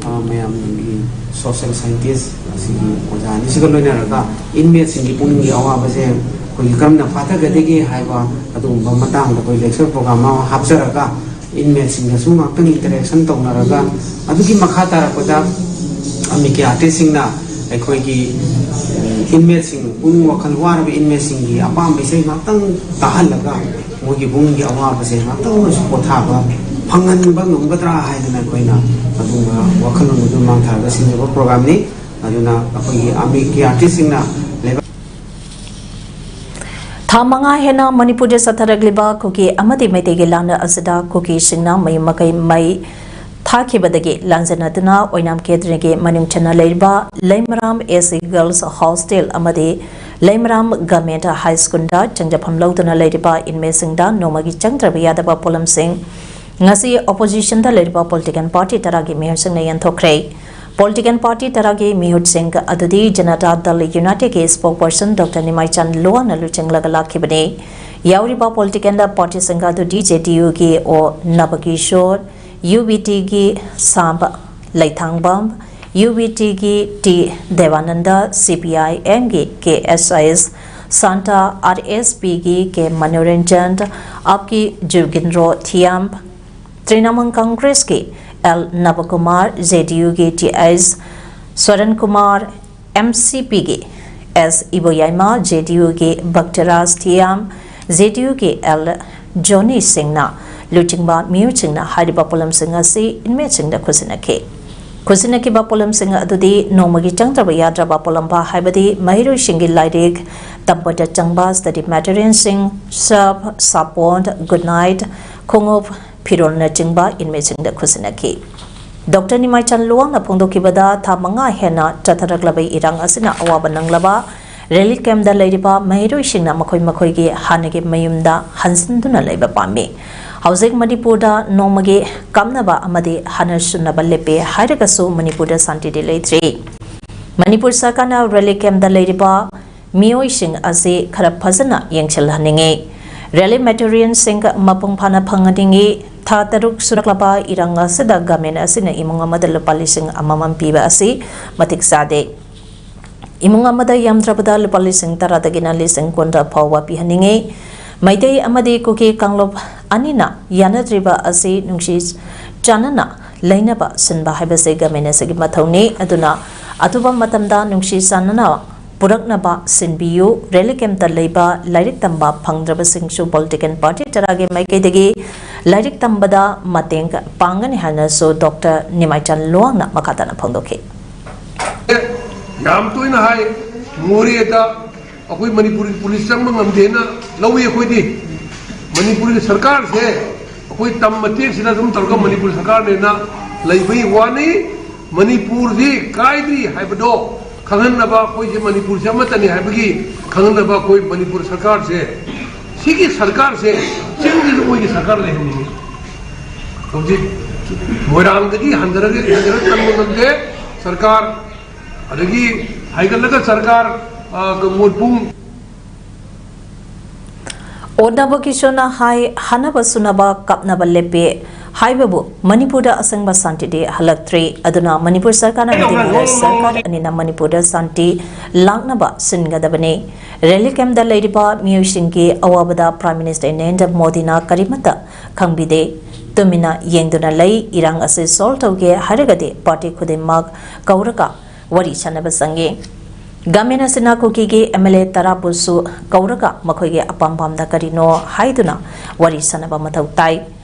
ꯑ, ꯃꯌꯥꯝꯒꯤ social scientist ꯑꯁꯤꯒꯤ ꯑꯣꯖꯥ ꯑꯅꯤꯁꯤꯒ ꯂꯣꯏꯅꯔꯒ inmateꯁꯤꯡꯒꯤ ꯄꯨꯛꯅꯤꯡꯒꯤ ꯑꯋꯥꯕꯁꯦ ꯑꯩꯈꯣꯏꯒꯤ ꯀꯔꯝꯅ ꯐꯥꯊꯒꯗꯒꯦ ꯍꯥꯏꯕ ꯑꯗꯨꯒꯨꯝꯕ ꯃꯇꯥꯡꯗ ꯑꯩꯈꯣꯏ lecture program ꯑꯃ ꯍꯥꯞꯆꯔꯒ inmateꯁꯤꯡꯒꯁꯨ ꯉꯥꯛꯇꯪ interaction ꯇꯧꯅꯔꯒ ꯑꯗꯨꯒꯤ ꯃꯈꯥ ꯇꯥꯔꯛꯄꯗ ꯑꯃꯤꯀꯤ artistꯁꯤꯡꯅ ꯑꯩꯈꯣꯏꯒꯤ, ꯎꯝ, inmateꯁꯤꯡ, ꯄꯨꯛꯅꯤꯡ ꯋꯥꯈꯜ ꯋꯥꯔꯕ inmateꯁꯤꯡꯒꯤ ꯑꯄꯥꯝꯕ ꯏꯁꯩ ꯉꯥꯛꯇꯪ ꯇꯥꯍꯜꯂꯒ ꯃꯣꯏꯒꯤ ꯄꯨꯛꯅꯤꯡꯒꯤ ꯑꯋꯥꯕꯁꯦ ꯉꯥꯛꯇꯪ ꯑꯣꯏꯔꯁꯨ ꯄꯣꯊꯥꯕ ꯐꯪꯍꯟꯕ ꯉꯝꯒꯗ꯭ꯔꯥ ꯍꯥꯏꯗꯅ ꯑꯩꯈꯣꯏꯅ ꯑꯗꯨꯒꯨꯝꯕ ꯋꯥꯈꯜꯂꯣꯟ ꯑꯗꯨ ꯃꯥꯡꯊꯔꯒ ꯁꯤꯟꯖꯕ programꯅꯤ꯫ ꯑꯗꯨꯅ ꯑꯩꯈꯣꯏꯒꯤ ꯑꯃꯤꯀꯤ artistꯁꯤꯡꯅ ꯂꯩꯕꯥꯛ ꯊꯥ ꯃꯉꯥ ꯍꯦꯟꯅ ꯃꯅꯤꯄꯨꯔꯗ ꯆꯠꯊꯔꯛꯂꯤꯕ ꯀꯨꯀꯤ ꯑꯃꯗꯤ ꯃꯩꯇꯩꯒꯤ ꯂꯥꯟ ꯑꯁꯤꯗ ꯀꯨꯀꯤꯁꯤꯡꯅ ꯃꯌꯨꯝ ꯃꯀꯩ ꯃꯩ ꯊꯥꯈꯤꯕꯗꯒꯤ ꯂꯥꯟꯖꯦꯟꯅꯗꯨꯅ ꯑꯣꯏꯅꯥꯝ ꯀꯦꯟꯗ꯭ꯔꯒꯤ ꯃꯅꯨꯡ ꯆꯟꯅ ꯂꯩꯔꯤꯕ ꯂꯩꯃꯔꯥꯝ ꯑꯦꯁ ꯁꯤ ꯒꯔꯜꯁ ꯍꯣꯁꯇꯦꯜ ꯑꯃꯗꯤ ꯂꯩꯃꯔꯥꯝ ꯒꯚꯔꯟꯃꯦꯟꯠ ꯍꯥꯏ ꯁ꯭ꯀꯨꯜꯗ ꯆꯪꯖꯐꯝ ꯂꯧꯗꯨꯅ ꯂꯩꯔꯤꯕ ꯏꯟꯃꯦꯠꯁꯤꯡꯗ ꯅꯣꯡꯃꯒꯤ ꯆꯪꯗ꯭ꯔꯕ ꯌꯥꯗꯕ ꯄꯣꯠꯂꯝꯁꯤꯡ ꯉꯁꯤ ꯑꯣꯄꯣꯖꯤꯁꯟꯗ ꯂꯩꯔꯤꯕ ꯄꯣꯂꯤꯇꯤꯀꯦꯜ ꯄꯥꯔꯇꯤ ꯇꯔꯥꯒꯤ ꯃꯤꯍꯨꯠꯁꯤꯡꯅ ꯌꯦꯟꯊꯣꯛꯈ꯭ꯔꯦ꯫ ꯄꯣꯂꯤꯇꯤꯀꯦꯜ ꯄꯥꯔꯇꯤ ꯇꯔꯥꯒꯤ ꯃꯤꯍꯨꯠꯁꯤꯡ ꯑꯗꯨꯗꯤ ꯖꯅꯇꯥ ꯗꯜ ꯌꯨꯅꯥꯏꯇꯦꯗꯀꯤ ꯁ꯭ꯄꯣꯛꯄꯔꯁꯟ ꯗꯣꯛꯇꯔ ꯅꯤꯃꯥꯏꯆꯥꯟ ꯂꯨꯋꯥꯡꯅ ꯂꯨꯆꯤꯡꯂꯒ ꯂꯥꯛꯈꯤꯕꯅꯤ꯫ ꯌꯥꯎꯔꯤꯕ ꯄꯣꯂꯤꯇꯤꯀꯦꯜ ꯄꯥꯔꯇꯤꯁꯤꯡ ꯑꯗꯨꯗꯤ ꯖꯦ ꯗꯤ ꯌꯨꯒꯤ ꯑꯣ ꯅꯕꯀꯤꯁꯣꯔ, ꯌꯨ ꯕꯤ ꯇꯤꯒꯤ ꯁꯥꯝꯕ ꯂꯩꯊꯥꯡꯕꯝ, ꯌꯨ ꯕꯤ ꯇꯤꯒꯤ ꯇꯤ ꯗꯦꯕꯥꯅꯟꯗ, ꯁꯤ ꯄꯤ ꯑꯥꯏ ꯑꯦꯝꯒꯤ ꯀꯦ ꯑꯦꯁ ꯑꯦꯁ ꯁꯥꯟꯇ, ꯑꯥꯔ ꯑꯦꯁ ꯄꯤꯒꯤ ꯀꯦ ꯃꯅꯣꯔꯟꯖꯟ, ꯑꯞꯀꯤ ꯖꯨꯒꯤꯟꯗ꯭ꯔꯣ ꯊꯤꯌꯥꯝ, ꯇ꯭ꯔꯤꯅꯥꯃꯨꯜ ꯀꯪꯒ꯭ꯔꯦꯁꯀꯤ ꯑꯦꯜ ꯅꯕꯀꯨꯃꯥꯔ, ꯖꯦ ꯗꯤ ꯌꯨꯒꯤ ꯇꯤ ꯑꯦꯁ ꯁꯣꯔꯟ ꯀꯨꯃꯥꯔ, ꯑꯦꯝ ꯁꯤ ꯄꯤꯒꯤ ꯑꯦꯁ ꯏꯕꯣꯌꯥꯏꯃ, ꯖꯦ ꯗꯤ ꯌꯨꯒꯤ ꯚꯛꯇꯔꯥꯖ ꯊꯤꯌꯥꯝ, ꯖꯦ ꯗꯤ ꯌꯨꯒꯤ ꯑꯦꯜ ꯖꯣꯅꯤ ꯁꯤꯡꯅ ꯂꯨꯆꯤꯡꯕ ꯃꯤꯑꯣꯏꯁꯤꯡꯅ ꯍꯥꯏꯔꯤꯕ ꯄꯣꯠꯂꯝꯁꯤꯡ ꯑꯁꯤ ꯏꯟꯃꯦꯠꯁꯤꯡꯗ ꯈꯨꯠꯁꯤꯟꯅꯈꯤ꯫ ꯈꯨꯠꯁꯤꯟꯅꯈꯤꯕ ꯄꯣꯠꯂꯝꯁꯤꯡ ꯑꯗꯨꯗꯤ ꯅꯣꯡꯃꯒꯤ ꯆꯪꯗ꯭ꯔꯕ ꯌꯥꯗ꯭ꯔꯕ ꯄꯣꯠꯂꯝꯕ ꯍꯥꯏꯕꯗꯤ ꯃꯍꯩꯔꯣꯏꯁꯤꯡꯒꯤ ꯂꯥꯏꯔꯤꯛ ꯇꯝꯕꯗ ꯆꯪꯕ ꯁ꯭ꯇꯗꯤ ꯃꯦꯇꯔꯤꯌꯦꯜꯁꯤꯡ, ꯁꯔꯞ, ꯁꯥꯄꯣꯟ, ꯒꯨꯗ ꯅꯥꯏꯠ, ꯈꯣꯡꯎꯞ, ꯐꯤꯔꯣꯜꯅꯆꯤꯡꯕ ꯏꯟꯃꯦꯠꯁꯤꯡꯗ ꯈꯨꯠꯁꯤꯟꯅꯈꯤ꯫ ꯗꯣꯛꯇꯔ ꯅꯤꯃꯥꯏꯆꯥꯟ ꯂꯨꯋꯥꯡꯅ ꯐꯣꯡꯗꯣꯛꯈꯤꯕꯗ ꯊꯥ ꯃꯉꯥ ꯍꯦꯟꯅ ꯆꯠꯊꯔꯛꯂꯕ ꯏꯔꯥꯡ ꯑꯁꯤꯅ ꯑꯋꯥꯕ ꯅꯪꯂꯕ ꯔꯤꯂꯤꯐ ꯀꯦꯝꯞꯇ ꯂꯩꯔꯤꯕ ꯃꯍꯩꯔꯣꯏꯁꯤꯡꯅ ꯃꯈꯣꯏ ꯃꯈꯣꯏꯒꯤ ꯍꯥꯟꯅꯒꯤ ꯃꯌꯨꯝꯗ ꯍꯟꯖꯤꯟꯗꯨꯅ ꯂꯩꯕ ꯄꯥꯝꯃꯤ꯫ ꯍꯧꯖꯤꯛ ꯃꯅꯤꯄꯨꯔꯗ ꯅꯣꯡꯃꯒꯤ ꯀꯥꯞꯅꯕ ꯑꯃꯗꯤ ꯍꯥꯟꯅ ꯁꯨꯅꯕ ꯂꯦꯞꯄꯦ ꯍꯥꯏꯔꯒꯁꯨ ꯃꯅꯤꯄꯨꯔꯗ ꯁꯥꯟꯇꯤꯗꯤ ꯂꯩꯇ꯭ꯔꯤ꯫ ꯃꯅꯤꯄꯨꯔ ꯁꯔꯀꯥꯔꯅ ꯔꯤꯂꯤꯐ ꯀꯦꯝꯞꯇ ꯂꯩꯔꯤꯕ ꯃꯤꯑꯣꯏꯁꯤꯡ ꯑꯁꯤ ꯈꯔ ꯐꯖꯅ ꯌꯦꯡꯁꯤꯜꯍꯟꯅꯤꯡꯏ꯫ ꯔꯤꯂꯤꯐ ꯃꯦꯇꯔꯤꯌꯦꯜꯁꯤꯡ ꯃꯄꯨꯡ ꯐꯥꯅ ꯐꯪꯍꯟꯅꯤꯡꯏ꯫ ꯊꯥ ꯇꯔꯨꯛ ꯁꯨꯔꯛꯂꯕ ꯏꯔꯥꯡ ꯑꯁꯤꯗ ꯒꯚꯔꯟꯃꯦꯟꯠ ꯑꯁꯤꯅ ꯏꯃꯨꯡ ꯑꯃꯗ ꯂꯨꯄꯥ ꯂꯤꯁꯤꯡ ꯑꯃꯃꯝ ꯄꯤꯕ ꯑꯁꯤ ꯃꯇꯤꯛ ꯆꯥꯗꯦ꯫ ꯏꯃꯨꯡ ꯑꯃꯗ ꯌꯥꯝꯗ꯭ꯔꯕꯗ ꯂꯨꯄꯥ ꯂꯤꯁꯤꯡ ꯇꯔꯥꯗꯒꯤꯅ ꯂꯤꯁꯤꯡ ꯀꯨꯟꯗ ꯐꯥꯎꯕ ꯄꯤꯍꯟꯅꯤꯡꯏ꯫ ꯃꯩꯇꯩ ꯑꯃꯗꯤ ꯀꯨꯀꯤ ꯀꯥꯡꯂꯨꯞ ꯑꯅꯤꯅ ꯌꯥꯅꯗ꯭ꯔꯤꯕ ꯑꯁꯤ ꯅꯨꯡꯁꯤ ꯆꯥꯟꯅꯅ ꯂꯩꯅꯕ ꯁꯤꯟꯕ ꯍꯥꯏꯕꯁꯤ ꯒꯚꯔꯟꯃꯦꯟꯠ ꯑꯁꯤꯒꯤ ꯃꯊꯧꯅꯤ꯫ ꯑꯗꯨꯅ ꯑꯊꯨꯕ ꯃꯇꯝꯗ ꯅꯨꯡꯁꯤ ꯆꯥꯟꯅꯅ ꯄꯨꯔꯛꯅꯕ ꯁꯤꯟꯕꯤꯌꯨ꯫ ꯔꯤꯂꯤꯐ ꯀꯦꯝꯞꯇ ꯂꯩꯕ ꯂꯥꯏꯔꯤꯛ ꯇꯝꯕ ꯐꯪꯗ꯭ꯔꯕꯁꯤꯡꯁꯨ ꯄꯣꯂꯤꯇꯤꯀꯦꯜ ꯄꯥꯔꯇꯤ ꯇꯔꯥꯒꯤ ꯃꯥꯏꯀꯩꯗꯒꯤ ꯂꯥꯏꯔꯤꯛ ꯇꯝꯕꯗ ꯃꯇꯦꯡ ꯄꯥꯡꯒꯅꯤ ꯍꯥꯏꯅꯁꯨ ꯗꯣꯛꯇꯔ ꯅꯤꯃꯥꯏꯆꯥꯟ ꯂꯨꯋꯥꯡꯅ ꯃꯈꯥ ꯇꯥꯅ ꯐꯣꯡꯗꯣꯛꯈꯤ꯫ ꯌꯥꯝ ꯇꯣꯏꯅ ꯍꯥꯏ, ꯃꯣꯔꯦꯗ ꯑꯩꯈꯣꯏ ꯃꯅꯤꯄꯨꯔꯒꯤ ꯄꯨꯂꯤꯁ ꯆꯪꯕ ꯉꯝꯗꯦꯅ ꯂꯧꯏ꯫ ꯑꯩꯈꯣꯏꯗꯤ ꯃꯅꯤꯄꯨꯔꯒꯤ ꯁꯔꯀꯥꯔꯁꯦ ꯑꯩꯈꯣꯏ ꯇꯝ ꯃꯇꯦꯛꯁꯤꯗ ꯑꯗꯨꯝ ꯇꯧꯔꯒ ꯃꯅꯤꯄꯨꯔ ꯁꯔꯀꯥꯔꯅꯦꯅ ꯂꯩꯕꯒꯤ ꯋꯥꯅꯤ꯫ ꯃꯅꯤꯄꯨꯔꯁꯤ ꯀꯥꯏꯗ꯭ꯔꯤ ꯍꯥꯏꯕꯗꯣ ꯈꯪꯍꯟꯅꯕ, ꯑꯩꯈꯣꯏꯁꯦ ꯃꯅꯤꯄꯨꯔꯁꯦ ꯑꯃꯠꯇꯅꯤ ꯍꯥꯏꯕꯒꯤ ꯈꯪꯍꯟꯅꯕ ꯑꯩꯈꯣꯏ ꯃꯅꯤꯄꯨꯔ ꯁꯔꯀꯥꯔꯁꯦ, ꯁꯤꯒꯤ ꯁꯔꯀꯥꯔꯁꯦ ꯆꯤꯡꯁꯤꯗ ꯃꯣꯏꯒꯤ ꯁꯔꯀꯥꯔ ꯂꯩꯍꯟꯅꯤꯡꯉꯤ꯫ ꯍꯧꯖꯤꯛ ꯃꯣꯏꯔꯥꯡꯗꯒꯤ ꯍꯟꯊꯔꯒ ꯍꯦꯟꯒꯠꯂꯒ ꯆꯪꯕ ꯉꯝꯗꯦ ꯁꯔꯀꯥꯔ, ꯑꯗꯒꯤ ꯍꯥꯏꯒꯠꯂꯒ ꯁꯔꯀꯥꯔ, ꯑ, ꯃꯣꯏꯄꯨꯡ ꯑꯣꯠꯅꯕꯒꯤꯁꯨꯅ ꯍꯥꯏ, ꯍꯥꯅꯕ ꯁꯨꯅꯕ ꯀꯞꯅꯕ ꯂꯦꯞꯄꯤ ꯍꯥꯏꯕꯕꯨ ꯃꯅꯤꯄꯨꯔꯗ ꯑꯁꯦꯡꯕ ꯁꯥꯟꯇꯤꯗꯤ ꯍꯜꯂꯛꯇ꯭ꯔꯤ꯫ ꯑꯗꯨꯅ ꯃꯅꯤꯄꯨꯔ ꯁꯔꯀꯥꯔꯅ ꯃꯤꯇꯤꯡ ꯁꯔꯀꯥꯔ ꯑꯅꯤꯅ ꯃꯅꯤꯄꯨꯔꯗ ꯁꯥꯟꯇꯤ ꯂꯥꯛꯅꯕ ꯁꯤꯟꯒꯗꯕꯅꯤ꯫ ꯔꯦꯂꯤ ꯀꯦꯝꯞꯇ ꯂꯩꯔꯤꯕ ꯃꯤꯑꯣꯏꯁꯤꯡꯒꯤ ꯑꯋꯥꯕꯗ Prime Minister ꯅꯔꯦꯟꯗ꯭ꯔ ꯃꯣꯗꯤꯅ ꯀꯔꯤꯃꯠꯇ ꯈꯪꯕꯤꯗꯦ꯫ ꯇꯨꯃꯤꯟꯅ ꯌꯦꯡꯗꯨꯅ ꯂꯩ꯫ ꯏꯔꯥꯡ ꯑꯁꯤ solve ꯇꯧꯒꯦ ꯍꯥꯏꯔꯒꯗꯤ party ꯈꯨꯗꯤꯡꯃꯛ ꯀꯧꯔꯒ ꯋꯥꯔꯤ ꯁꯥꯟꯅꯕ ꯆꯪꯉꯤ꯫ ꯒꯃꯦꯟ ꯑꯁꯤꯅ ꯀꯨꯀꯤꯒꯤ MLA ꯇꯔꯥꯕꯨꯁꯨ ꯀꯧꯔꯒ ꯃꯈꯣꯏꯒꯤ ꯑꯄꯥꯝ ꯄꯥꯝꯗ ꯀꯔꯤꯅꯣ ꯍꯥꯏꯗꯨꯅ ꯋꯥꯔꯤ ꯁꯥꯟꯅꯕ ꯃꯊꯧ ꯇꯥꯏ꯫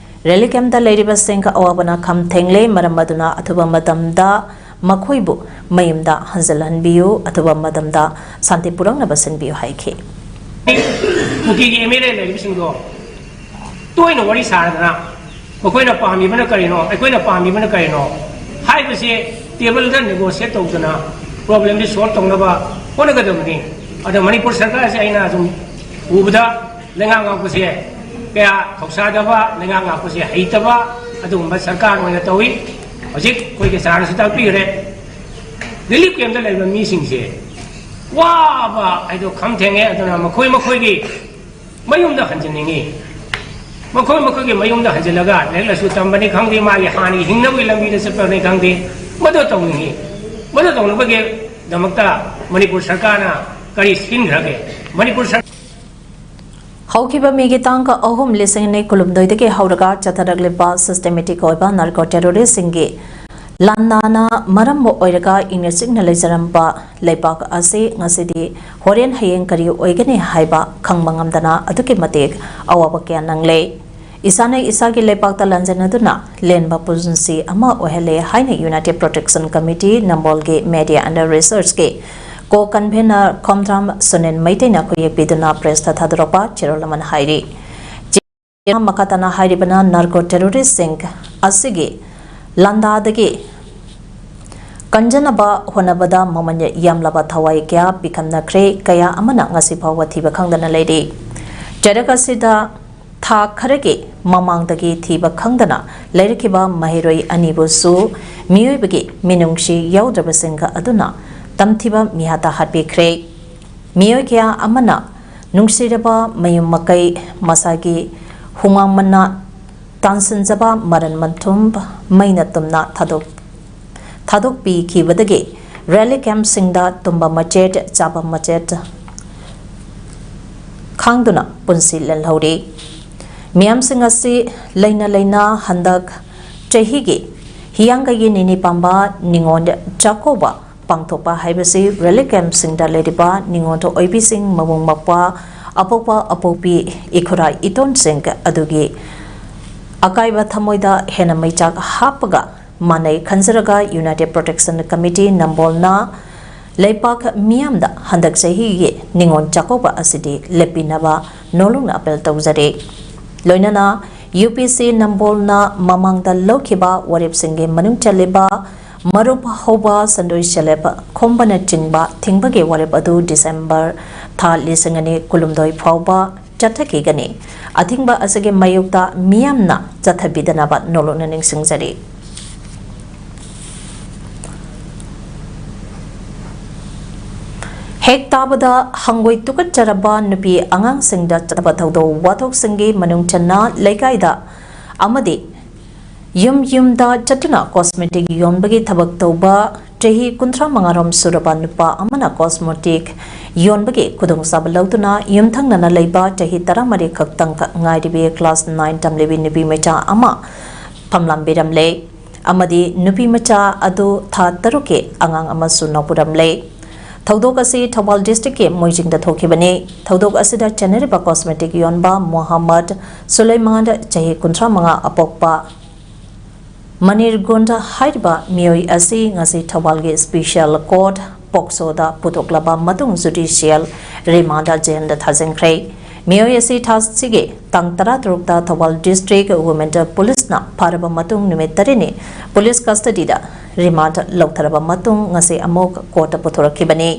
ꯔꯦꯂꯤ ꯀꯦꯝꯞꯇ ꯂꯩꯔꯤꯕꯁꯤꯡ ꯑꯋꯥꯕꯅ ꯈꯝ ꯊꯦꯡꯂꯦ, ꯃꯔꯝ ꯑꯗꯨꯅ ꯑꯊꯨꯕ ꯃꯇꯝꯗ ꯃꯈꯣꯏꯕꯨ ꯃꯌꯨꯝꯗ ꯍꯟꯖꯤꯜꯍꯟꯕꯤꯌꯨ, ꯑꯊꯨꯕ ꯃꯇꯝꯗ ꯁꯥꯟꯇꯤ ꯄꯨꯔꯛꯅꯕ ꯁꯤꯟꯕꯤꯌꯨ ꯍꯥꯏꯈꯤ꯫ ꯀꯨꯀꯤꯒꯤ MLA ꯂꯩꯔꯤꯕꯁꯤꯡꯗꯣ ꯇꯣꯏꯅ ꯋꯥꯔꯤ ꯁꯥꯔꯗꯅ ꯃꯈꯣꯏꯅ ꯄꯥꯝꯃꯤꯕꯅ ꯀꯔꯤꯅꯣ, ꯑꯩꯈꯣꯏꯅ ꯄꯥꯝꯃꯤꯕꯅ ꯀꯔꯤꯅꯣ ꯍꯥꯏꯕꯁꯦ ꯇꯦꯕꯜꯗ negotiate ꯇꯧꯗꯅ problemꯁꯤ solve ꯇꯧꯅꯕ ꯍꯣꯠꯅꯒꯗꯕꯅꯤ꯫ ꯑꯗ ꯃꯅꯤꯄꯨꯔ ꯁꯔꯀꯥꯔꯁꯦ ꯑꯩꯅ ꯁꯨꯝ ꯎꯕꯗ ꯂꯩꯉꯥꯛ ꯉꯥꯛꯄꯁꯦ ꯀꯌꯥ ꯊꯧꯁꯥꯗꯕ, ꯂꯩꯉꯥꯛ ꯉꯥꯛꯄꯁꯦ ꯍꯩꯇꯕ ꯑꯗꯨꯒꯨꯝꯕ ꯁꯔꯀꯥꯔ ꯑꯣꯏꯅ ꯇꯧꯏ꯫ ꯍꯧꯖꯤꯛ ꯑꯩꯈꯣꯏꯒꯤ ꯁꯥꯔꯅꯁꯨ ꯇꯥꯛꯄꯤꯈ꯭ꯔꯦ, relief campꯇ ꯂꯩꯕ ꯃꯤꯁꯤꯡꯁꯦ ꯋꯥꯕ ꯍꯥꯏꯗꯣ ꯈꯝ ꯊꯦꯡꯉꯦ꯫ ꯑꯗꯨꯅ ꯃꯈꯣꯏ ꯃꯈꯣꯏꯒꯤ ꯃꯌꯨꯝꯗ ꯍꯟꯖꯤꯟꯅꯤꯡꯉꯤ꯫ ꯃꯈꯣꯏ ꯃꯈꯣꯏꯒꯤ ꯃꯌꯨꯝꯗ ꯍꯟꯖꯤꯜꯂꯒ ꯂꯥꯏꯔꯤꯛ ꯂꯥꯏꯁꯨ ꯇꯝꯕꯅꯤ ꯈꯪꯗꯦ, ꯃꯥꯒꯤ ꯍꯥꯟꯅꯒꯤ ꯍꯤꯡꯅꯕꯒꯤ ꯂꯝꯕꯤꯗ ꯆꯠꯄꯅꯤ ꯈꯪꯗꯦ, ꯃꯗꯨ ꯇꯧꯅꯤꯡꯉꯤ꯫ ꯃꯗꯨ ꯇꯧꯅꯕꯒꯤꯗꯃꯛꯇ ꯃꯅꯤꯄꯨꯔ ꯁꯔꯀꯥꯔꯅ ꯀꯔꯤ ꯁꯤꯟꯈ꯭ꯔꯒꯦ? ꯃꯅꯤꯄꯨꯔ ꯁꯔ- ꯍꯧꯈꯤꯕ ꯃꯦꯒꯤ ꯇꯥꯡ ꯑꯍꯨꯝ, ꯂꯤꯁꯤꯡ ꯑꯅꯤ ꯀꯨꯟꯍꯨꯝꯗꯣꯏꯗꯒꯤ ꯍꯧꯔꯒ ꯆꯠꯊꯔꯛꯂꯤꯕ systematic ꯑꯣꯏꯕ narco terroristꯁꯤꯡꯒꯤ ꯂꯥꯟꯅꯥꯅ ꯃꯔꯝ ꯑꯣꯏꯔꯒ ꯏꯪꯅ ꯆꯤꯛꯅ ꯂꯩꯖꯔꯝꯕ ꯂꯩꯕꯥꯛ ꯑꯁꯤ ꯉꯁꯤꯗꯤ ꯍꯣꯔꯦꯟ ꯍꯌꯦꯡ ꯀꯔꯤ ꯑꯣꯏꯒꯅꯤ ꯍꯥꯏꯕ ꯈꯪꯕ ꯉꯝꯗꯅ ꯑꯗꯨꯛꯀꯤ ꯃꯇꯤꯛ ꯑꯋꯥꯕ ꯀꯌꯥ ꯅꯪꯂꯦ꯫ ꯏꯁꯥꯅ ꯏꯁꯥꯒꯤ ꯂꯩꯕꯥꯛꯇ ꯂꯥꯟꯖꯦꯟꯅꯗꯨꯅ ꯂꯦꯟꯕ ꯄꯨꯟꯁꯤ ꯑꯃ ꯑꯣꯏꯍꯜꯂꯦ ꯍꯥꯏꯅ United Protection Committee ꯅꯝꯕꯣꯜꯒꯤ Media and Researchꯀꯤ co-convener Khomdram Sunil ꯃꯩꯇꯩꯅ ꯈꯨꯌꯦꯛ ꯄꯤꯗꯨꯅ pressꯇ ꯊꯥꯗꯣꯔꯛꯄ ꯆꯦꯔꯣꯜ ꯑꯃꯅ ꯍꯥꯏꯔꯤ꯫ ꯃꯈꯥ ꯇꯥꯅ ꯍꯥꯏꯔꯤꯕꯅ narco terrorist ꯁꯤꯡ ꯑꯁꯤꯒꯤ ꯂꯥꯟꯗꯥꯗꯒꯤ ꯀꯟꯖꯅꯕ ꯍꯣꯠꯅꯕꯗ ꯃꯃꯜ ꯌꯥꯝꯂꯕ ꯊꯋꯥꯏ ꯀꯌꯥ ꯄꯤꯈꯝꯅꯈ꯭ꯔꯦ, ꯀꯌꯥ ꯑꯃꯅ ꯉꯁꯤ ꯐꯥꯎꯕ ꯊꯤꯕ ꯈꯪꯗꯅ ꯂꯩꯔꯤ꯫ ꯆꯩꯔꯛ ꯑꯁꯤꯗ ꯊꯥ ꯈꯔꯒꯤ ꯃꯃꯥꯡꯗꯒꯤ ꯊꯤꯕ ꯈꯪꯗꯅ ꯂꯩꯔꯛꯈꯤꯕ ꯃꯍꯩꯔꯣꯏ ꯑꯅꯤꯕꯨꯁꯨ ꯃꯤꯑꯣꯏꯕꯒꯤ ꯃꯤꯅꯨꯡꯁꯤ ꯌꯥꯎꯗ꯭ꯔꯕꯁꯤꯡ ꯑꯗꯨꯅ ꯇꯝꯊꯤꯕ ꯃꯤꯍꯥꯠꯇ ꯍꯥꯠꯄꯤꯈ꯭ꯔꯦ꯫ ꯃꯤꯑꯣꯏ ꯀꯌꯥ ꯑꯃꯅ ꯅꯨꯡꯁꯤꯔꯕ ꯃꯌꯨꯝ ꯃꯀꯩ, ꯃꯁꯥꯒꯤ ꯍꯨꯃꯥꯡ ꯃꯅꯥ ꯇꯥꯟꯁꯤꯟꯖꯕ ꯃꯔꯟ ꯃꯊꯨꯝ ꯃꯩꯅ ꯇꯨꯝꯅ ꯊꯥꯗꯣꯛ-, ꯊꯥꯗꯣꯛꯄꯤꯈꯤꯕꯗꯒꯤ relief camp ꯁꯤꯡꯗ ꯇꯨꯝꯕ ꯃꯆꯦꯠ, ꯆꯥꯕ ꯃꯆꯦꯠ ꯈꯥꯡꯗꯨꯅ ꯄꯨꯟꯁꯤ ꯂꯦꯜꯍꯧꯔꯤ꯫ ꯃꯤꯌꯥꯝꯁꯤꯡ ꯑꯁꯤ ꯂꯩꯅ ꯂꯩꯅ ꯍꯟꯗꯛ ꯆꯍꯤꯒꯤ ꯍꯤꯌꯥꯡꯒꯩꯒꯤ ꯅꯤꯅꯤ ꯄꯥꯟꯕ ꯅꯤꯉꯣꯜ ꯆꯥꯛꯀꯧꯕ ꯄꯥꯡꯊꯣꯛꯄ ꯍꯥꯏꯕꯁꯤ relief camp ꯁꯤꯡꯗ ꯂꯩꯔꯤꯕ ꯅꯤꯉꯣꯜ ꯑꯣꯏꯕꯤꯁꯤꯡ, ꯃꯕꯨꯡ ꯃꯧꯄ꯭ꯋꯥ, ꯑꯄꯣꯛꯄ ꯑꯄꯣꯛꯄꯤ, ꯏꯈꯨꯔꯥ ꯏꯇꯣꯟꯁꯤꯡ ꯑꯗꯨꯒꯤ ꯑꯀꯥꯏꯕ ꯊꯃꯣꯏꯗ ꯍꯦꯟꯅ ꯃꯩꯆꯥꯛ ꯍꯥꯞꯄꯒ ꯃꯥꯟꯅꯩ ꯈꯟꯖꯔꯒ United Protection Committee ꯅꯝꯕꯣꯜꯅ ꯂꯩꯄꯥꯛ ꯃꯤꯌꯥꯝꯗ ꯍꯟꯗꯛ ꯆꯍꯤꯒꯤ ꯅꯤꯉꯣꯜ ꯆꯥꯛꯀꯧꯕ ꯑꯁꯤꯗꯤ ꯂꯦꯞꯄꯤꯅꯕ ꯅꯣꯂꯨꯛꯅ appeal ꯇꯧꯖꯔꯤ꯫ ꯂꯣꯏꯅꯅ UPC ꯅꯝꯕꯣꯜꯅ ꯃꯃꯥꯡꯗ ꯂꯧꯈꯤꯕ ꯋꯥꯔꯦꯞꯁꯤꯡꯒꯤ ꯃꯅꯨꯡ ꯆꯜꯂꯤꯕ ꯃꯔꯨꯞ ꯍꯧꯕ, ꯁꯦꯟꯗꯣꯏ ꯁꯦꯂꯦꯞ ꯈꯣꯝꯕꯅꯆꯤꯡꯕ ꯊꯤꯡꯕꯒꯤ ꯋꯥꯔꯦꯞ ꯑꯗꯨ December ꯊꯥ ꯂꯤꯁꯤꯡ ꯑꯅꯤ ꯀꯨꯟꯍꯨꯝꯗꯣꯏ ꯐꯥꯎꯕ ꯆꯠꯊꯈꯤꯒꯅꯤ꯫ ꯑꯊꯤꯡꯕ ꯑꯁꯤꯒꯤ ꯃꯥꯌꯣꯛꯇ ꯃꯤꯌꯥꯝꯅ ꯆꯠꯊꯕꯤꯗꯅꯕ ꯅꯣꯂꯨꯛꯅ ꯅꯤꯡꯁꯤꯡꯖꯔꯤ꯫ ꯍꯦꯛ ꯇꯥꯕꯗ ꯍꯪꯒꯣꯏ ꯇꯨꯀꯠꯆꯔꯕ ꯅꯨꯄꯤ ꯑꯉꯥꯡꯁꯤꯡꯗ ꯆꯠꯅꯕ ꯊꯧꯗꯣꯛ ꯋꯥꯊꯣꯛꯁꯤꯡꯒꯤ ꯃꯅꯨꯡ ꯆꯟꯅ ꯂꯩꯀꯥꯏꯗ ꯑꯃꯗꯤ ꯌꯨꯝ ꯌꯨꯝꯗ ꯆꯠꯇꯨꯅ cosmetic ꯌꯣꯟꯕꯒꯤ ꯊꯕꯛ ꯇꯧꯕ ꯆꯍꯤ ꯀꯨꯟꯊ꯭ꯔꯥ ꯃꯉꯥꯔꯣꯝ ꯁꯨꯔꯕ ꯅꯨꯄꯥ ꯑꯃꯅ cosmetic ꯌꯣꯟꯕꯒꯤ ꯈꯨꯗꯣꯡꯆꯥꯕ ꯂꯧꯗꯨꯅ ꯌꯨꯝꯊꯪꯅꯅ ꯂꯩꯕ ꯆꯍꯤ ꯇꯔꯥꯃꯔꯤ ꯈꯛꯇꯪ ꯉꯥꯏꯔꯤꯕꯤ class nine ꯇꯝꯂꯤꯕꯤ ꯅꯨꯄꯤ ꯃꯆꯥ ꯑꯃ ꯐꯝꯂꯝꯕꯤꯔꯝꯂꯦ ꯑꯃꯗꯤ ꯅꯨꯄꯤ ꯃꯆꯥ ꯑꯗꯨ ꯊꯥ ꯇꯔꯨꯛꯀꯤ ꯑꯉꯥꯡ ꯑꯃꯁꯨ ꯅꯧꯄꯨꯔꯝꯂꯦ꯫ ꯊꯧꯗꯣꯛ ꯑꯁꯤ ꯊꯧꯕꯥꯜ district ꯀꯤ ꯃꯣꯏꯖꯤꯡꯗ ꯊꯣꯛꯈꯤꯕꯅꯤ꯫ ꯊꯧꯗꯣꯛ ꯑꯁꯤꯗ ꯆꯦꯟꯅꯔꯤꯕ cosmetic ꯌꯣꯟꯕ ꯃꯣꯍꯝꯃꯗ ꯁꯨꯂꯩꯃꯥꯟ, ꯆꯍꯤ ꯀꯨꯟꯊ꯭ꯔꯥ ꯃꯉꯥ, ꯑꯄꯣꯛꯄ ꯃꯅꯤꯔꯒꯨꯟꯗ ꯍꯥꯏꯔꯤꯕ ꯃꯤꯑꯣꯏ ꯑꯁꯤ ꯉꯁꯤ ꯊꯧꯕꯥꯜꯒꯤ special court ꯄꯣꯛꯁꯣꯗ ꯄꯨꯊꯣꯛꯂꯕ ꯃꯇꯨꯡ judicial remand ꯖꯦꯜꯗ ꯊꯥꯖꯤꯟꯈ꯭ꯔꯦ꯫ ꯃꯤꯑꯣꯏ ꯑꯁꯤ ꯊꯥꯁꯤꯒꯤ ꯇꯥꯡ ꯇꯔꯥꯇꯔꯨꯛꯇ ꯊꯧꯕꯥꯜ District Women Police ꯅ ꯐꯥꯔꯕ ꯃꯇꯨꯡ ꯅꯨꯃꯤꯠ ꯇꯔꯦꯠꯅꯤ police custody ꯗ remand ꯂꯧꯊꯔꯕ ꯃꯇꯨꯡ ꯉꯁꯤ ꯑꯃꯨꯛ court ꯇ ꯄꯨꯊꯣꯔꯛꯈꯤꯕꯅꯤ꯫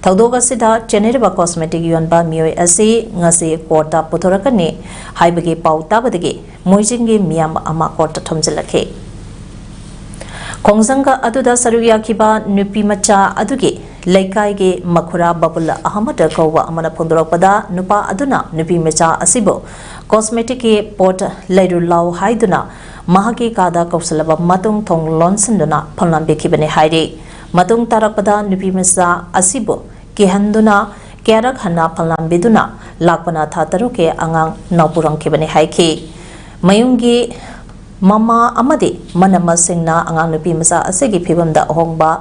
ꯊꯧꯗꯣꯛ ꯑꯁꯤꯗ ꯆꯦꯟꯅꯔꯤꯕ cosmetic ꯌꯣꯟꯕ ꯃꯤꯑꯣꯏ ꯑꯁꯤ ꯉꯁꯤ court ꯇ ꯄꯨꯊꯣꯔꯛꯀꯅꯤ ꯍꯥꯏꯕꯒꯤ ꯄꯥꯎ ꯇꯥꯕꯗꯒꯤ ꯃꯣꯏꯖꯤꯡꯒꯤ ꯃꯤꯌꯥꯝ ꯑꯃ court ꯇ ꯊꯣꯝꯖꯤꯜꯂꯛꯈꯤ꯫ ꯈꯣꯡꯖꯪ ꯑꯗꯨꯗ ꯁꯔꯨꯛ ꯌꯥꯈꯤꯕ ꯅꯨꯄꯤ ꯃꯆꯥ ꯑꯗꯨꯒꯤ ꯂꯩꯀꯥꯏꯒꯤ ꯃꯈꯨꯔꯥ ꯕꯕꯨꯜ ꯑꯍꯃꯗ ꯀꯧꯕ ꯑꯃꯅ ꯐꯣꯡꯗꯣꯔꯛꯄꯗ, ꯅꯨꯄꯥ ꯑꯗꯨꯅ ꯅꯨꯄꯤ ꯃꯆꯥ ꯑꯁꯤꯕꯨ cosmetic ꯀꯤ ꯄꯣꯠ ꯂꯩꯔꯨ ꯂꯥꯎ ꯍꯥꯏꯗꯨꯅ ꯃꯍꯥꯛꯀꯤ ꯀꯥꯗ ꯀꯧꯁꯤꯜꯂꯕ ꯃꯇꯨꯡ ꯊꯣꯡ ꯂꯣꯟꯁꯤꯟꯗꯨꯅ ꯐꯝꯂꯝꯕꯤꯈꯤꯕꯅꯤ ꯍꯥꯏꯔꯤ꯫ ꯃꯇꯨꯡ ꯇꯥꯔꯛꯄꯗ ꯅꯨꯄꯤ ꯃꯆꯥ ꯑꯁꯤꯕꯨ ꯀꯤꯍꯟꯗꯨꯅ ꯀꯌꯥꯔꯛ ꯍꯟꯅ ꯐꯝꯂꯝꯕꯤꯗꯨꯅ ꯂꯥꯛꯄꯅ ꯊꯥ ꯇꯔꯨꯛꯀꯤ ꯑꯉꯥꯡ ꯅꯥꯎꯄꯨꯔꯝꯈꯤꯕꯅꯤ ꯍꯥꯏꯈꯤ꯫ ꯃꯌꯨꯝꯒꯤ ꯃꯃꯥ ꯑꯃꯗꯤ ꯃꯅꯝꯃꯁꯤꯡꯅ ꯑꯉꯥꯡ ꯅꯨꯄꯤ ꯃꯆꯥ ꯑꯁꯤꯒꯤ ꯐꯤꯕꯝꯗ ꯑꯍꯣꯡꯕ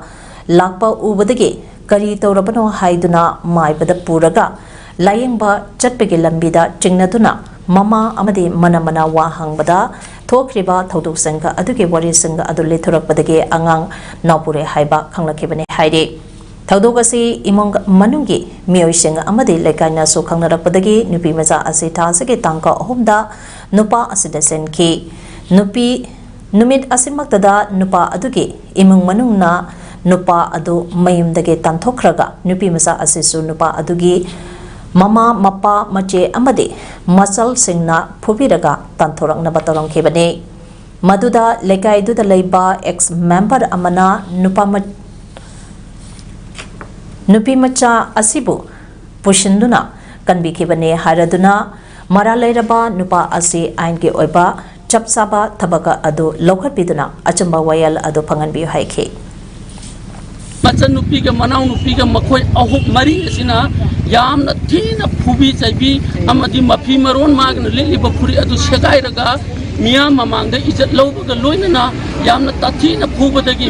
ꯂꯥꯛꯄ ꯎꯕꯗꯒꯤ ꯀꯔꯤ ꯇꯧꯔꯕꯅꯣ ꯍꯥꯏꯗꯨꯅ ꯃꯥꯏꯕꯗ ꯄꯨꯔꯒ ꯂꯥꯌꯦꯡꯕ ꯆꯠꯄꯒꯤ ꯂꯝꯕꯤꯗ ꯆꯤꯡꯅꯗꯨꯅ ꯃꯃꯥ ꯑꯃꯗꯤ ꯃꯅꯝꯃꯅ ꯋꯥ ꯍꯪꯕꯗ ꯊꯣꯛꯈ꯭ꯔꯤꯕ ꯊꯧꯗꯣꯛꯁꯤꯡ ꯑꯗꯨꯒꯤ ꯋꯥꯔꯤꯁꯤꯡ ꯑꯗꯨ ꯂꯤꯊꯣꯔꯛꯄꯗꯒꯤ ꯑꯉꯥꯡ ꯅꯥꯎꯄꯨꯔꯦ ꯍꯥꯏꯕ ꯈꯪꯂꯛꯈꯤꯕꯅꯤ ꯍꯥꯏꯔꯤ꯫ ꯊꯧꯗꯣꯛ ꯑꯁꯤ ꯏꯃꯨꯡ ꯃꯅꯨꯡꯒꯤ ꯃꯤꯑꯣꯏꯁꯤꯡ ꯑꯃꯗꯤ ꯂꯩꯀꯥꯏꯅꯁꯨ ꯈꯪꯅꯔꯛꯄꯗꯒꯤ ꯅꯨꯄꯤ ꯃꯆꯥ ꯑꯁꯤ ꯊꯥ ꯑꯁꯤꯒꯤ ꯇꯥꯡ ꯀꯨꯟ ꯑꯍꯨꯝꯗ ꯅꯨꯄꯥ ꯑꯁꯤꯗ ꯆꯦꯟꯈꯤ꯫ ꯅꯨꯄꯤ, ꯅꯨꯃꯤꯠ ꯑꯁꯤꯃꯛꯇꯗ ꯅꯨꯄꯥ ꯑꯗꯨꯒꯤ ꯏꯃꯨꯡ ꯃꯅꯨꯡꯅ ꯅꯨꯄꯥ ꯑꯗꯨ ꯃꯌꯨꯝꯗꯒꯤ ꯇꯥꯟꯊꯣꯛꯈ꯭ꯔꯒ ꯅꯨꯄꯤ ꯃꯆꯥ ꯑꯁꯤꯁꯨ ꯅꯨꯄꯥ ꯑꯗꯨꯒꯤ ꯃꯃꯥ, ꯃꯄꯥ, ꯃꯆꯦ ꯑꯃꯗꯤ ꯃꯆꯜꯁꯤꯡꯅ ꯐꯨꯕꯤꯔꯒ ꯇꯥꯟꯊꯣꯔꯛꯅꯕ ꯇꯧꯔꯝꯈꯤꯕꯅꯤ꯫ ꯃꯗꯨꯗ ꯂꯩꯀꯥꯏꯗꯨꯗ ꯂꯩꯕ ex member ꯑꯃꯅ ꯅꯨꯄꯥ ꯃ-, ꯅꯨꯄꯤ ꯃꯆꯥ ꯑꯁꯤꯕꯨ ꯄꯨꯁꯤꯟꯗꯨꯅ ꯀꯟꯕꯤꯈꯤꯕꯅꯤ ꯍꯥꯏꯔꯗꯨꯅ, ꯃꯔꯥꯜ ꯂꯩꯔꯕ ꯅꯨꯄꯥ ꯑꯁꯤ ꯑꯥꯏꯟꯒꯤ ꯑꯣꯏꯕ ꯆꯞ ꯆꯥꯕ ꯊꯕꯛ ꯑꯗꯨ ꯂꯧꯈꯠꯄꯤꯗꯨꯅ ꯑꯆꯨꯝꯕ ꯋꯥꯌꯦꯜ ꯑꯗꯨ ꯐꯪꯍꯟꯕꯤꯌꯨ ꯍꯥꯏꯈꯤ꯫ ꯃꯆꯟꯅꯨꯄꯤꯒ ꯃꯅꯥꯎꯅꯨꯄꯤꯒ ꯃꯈꯣꯏ ꯑꯍꯨꯝ ꯃꯔꯤ ꯑꯁꯤꯅ ꯌꯥꯝꯅ ꯊꯤꯅ ꯐꯨꯕꯤ ꯆꯩꯕꯤ ꯑꯃꯗꯤ ꯃꯐꯤ ꯃꯔꯣꯟ ꯃꯥꯒꯤꯅ ꯂꯤꯠꯂꯤꯕ ꯐꯨꯔꯤꯠ ꯑꯗꯨ ꯁꯦꯒꯥꯏꯔꯒ ꯃꯤꯌꯥꯝ ꯃꯃꯥꯡꯗ ꯏꯖꯠ ꯂꯧꯕꯒ ꯂꯣꯏꯅꯅ ꯌꯥꯝꯅ ꯇꯥꯊꯤꯅ ꯐꯨꯕꯗꯒꯤ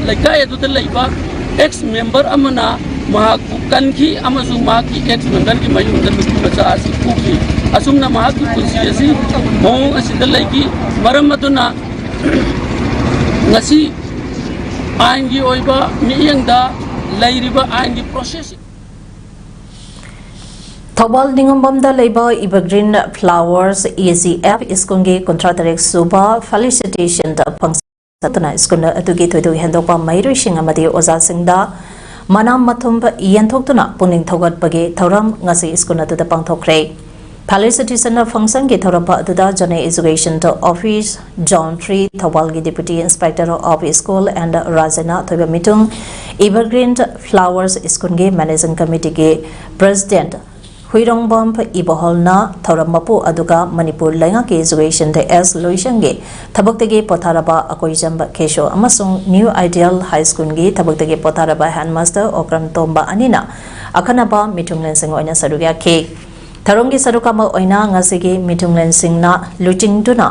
ꯂꯩꯀꯥꯏ ꯑꯗꯨꯗ ꯂꯩꯕ ex member ꯑꯃꯅ ꯃꯍꯥꯛꯄꯨ ꯀꯟꯈꯤ ꯑꯃꯁꯨꯡ ꯃꯍꯥꯛꯀꯤ ex member ꯒꯤ ꯃꯌꯨꯝꯗ ꯅꯨꯄꯤ ꯃꯆꯥ ꯑꯁꯤ ꯐꯨꯈꯤ꯫ ꯑꯁꯨꯝꯅ ꯃꯍꯥꯛꯀꯤ ꯄꯨꯟꯁꯤ ꯑꯁꯤ ꯃꯑꯣꯡ ꯑꯁꯤꯗ ꯂꯩꯈꯤ꯫ ꯃꯔꯝ ꯑꯗꯨꯅ ꯉꯁꯤ ꯑꯥꯏꯟꯒꯤ ꯑꯣꯏꯕ ꯃꯤꯠꯌꯦꯡꯗ ꯂꯩꯔꯤꯕ ꯑꯥꯏꯟꯒꯤ process ꯊꯧꯕꯥꯜ ꯅꯤꯉꯣꯝꯕꯝꯗ ꯂꯩꯕ Evergreen Flowers E G F ꯁ꯭ꯀꯨꯜꯒꯤ ꯀꯨꯟꯊ꯭ꯔꯥ ꯇꯔꯦꯠ ꯁꯨꯕ ꯐꯦꯂꯤꯁꯤꯇꯦꯁꯟꯗ ꯐꯪꯁꯟ ꯆꯠꯇꯨꯅ ꯁ꯭ꯀꯨꯜ ꯑꯗꯨꯒꯤ ꯊꯣꯏꯗꯣꯛ ꯍꯦꯟꯗꯣꯛꯄ ꯃꯍꯩꯔꯣꯏꯁꯤꯡ ꯑꯃꯗꯤ ꯑꯣꯖꯥꯁꯤꯡꯗ ꯃꯅꯥ ꯃꯊꯨꯝ ꯌꯦꯟꯊꯣꯛꯇꯨꯅ ꯄꯨꯛꯅꯤꯡ ꯊꯧꯒꯠꯄꯒꯤ ꯊꯧꯔꯝ ꯉꯁꯤ ꯁ꯭ꯀꯨꯜ ꯑꯗꯨꯗ ꯄꯥꯡꯊꯣꯛꯈ꯭ꯔꯦ꯫ ꯐꯦꯂꯤꯁꯤꯇꯦꯁꯟ ꯐꯪꯁꯟꯒꯤ ꯊꯧꯔꯝ ꯑꯗꯨꯗ Zonal Education Office Zone three ꯊꯧꯕꯥꯜꯒꯤ Deputy Inspector of School and ꯔꯥꯖꯦꯅꯥ ꯊꯣꯏꯕ ꯃꯤꯇꯨꯡ, Evergreen Flowers ꯁ꯭ꯀꯨꯜꯒꯤ Managing Committeeꯒꯤ President ꯍꯨꯏꯔꯣꯡꯕꯝ ꯏꯕꯣꯍꯜꯅ ꯊꯧꯔꯝ ꯃꯄꯨ ꯑꯗꯨꯒ ꯃꯅꯤꯄꯨꯔ ꯂꯩꯉꯥꯛꯀꯤ Education S ꯂꯣꯏꯁꯪꯒꯤ ꯊꯕꯛꯇꯒꯤ ꯄꯣꯊꯥꯔꯕ ꯑꯀꯣꯏꯖꯝꯕ ꯈꯦꯁꯣ ꯑꯃꯁꯨꯡ New Ideal High Schoolꯒꯤ ꯊꯕꯛꯇꯒꯤ ꯄꯣꯊꯥꯔꯕ Headmaster ꯑꯣꯀ꯭ꯔꯝ ꯇꯣꯝꯕ ꯑꯅꯤꯅ ꯑꯈꯟꯅꯕ ꯃꯤꯊꯨꯡꯂꯦꯟꯁꯤꯡ ꯑꯣꯏꯅ ꯁꯔꯨꯛ ꯌꯥꯈꯤ꯫ ꯊꯧꯔꯝꯒꯤ ꯁꯔꯨꯛ ꯑꯃ ꯑꯣꯏꯅ ꯉꯁꯤꯒꯤ ꯃꯤꯊꯨꯡꯂꯦꯟꯁꯤꯡꯅ ꯂꯨꯆꯤꯡꯗꯨꯅ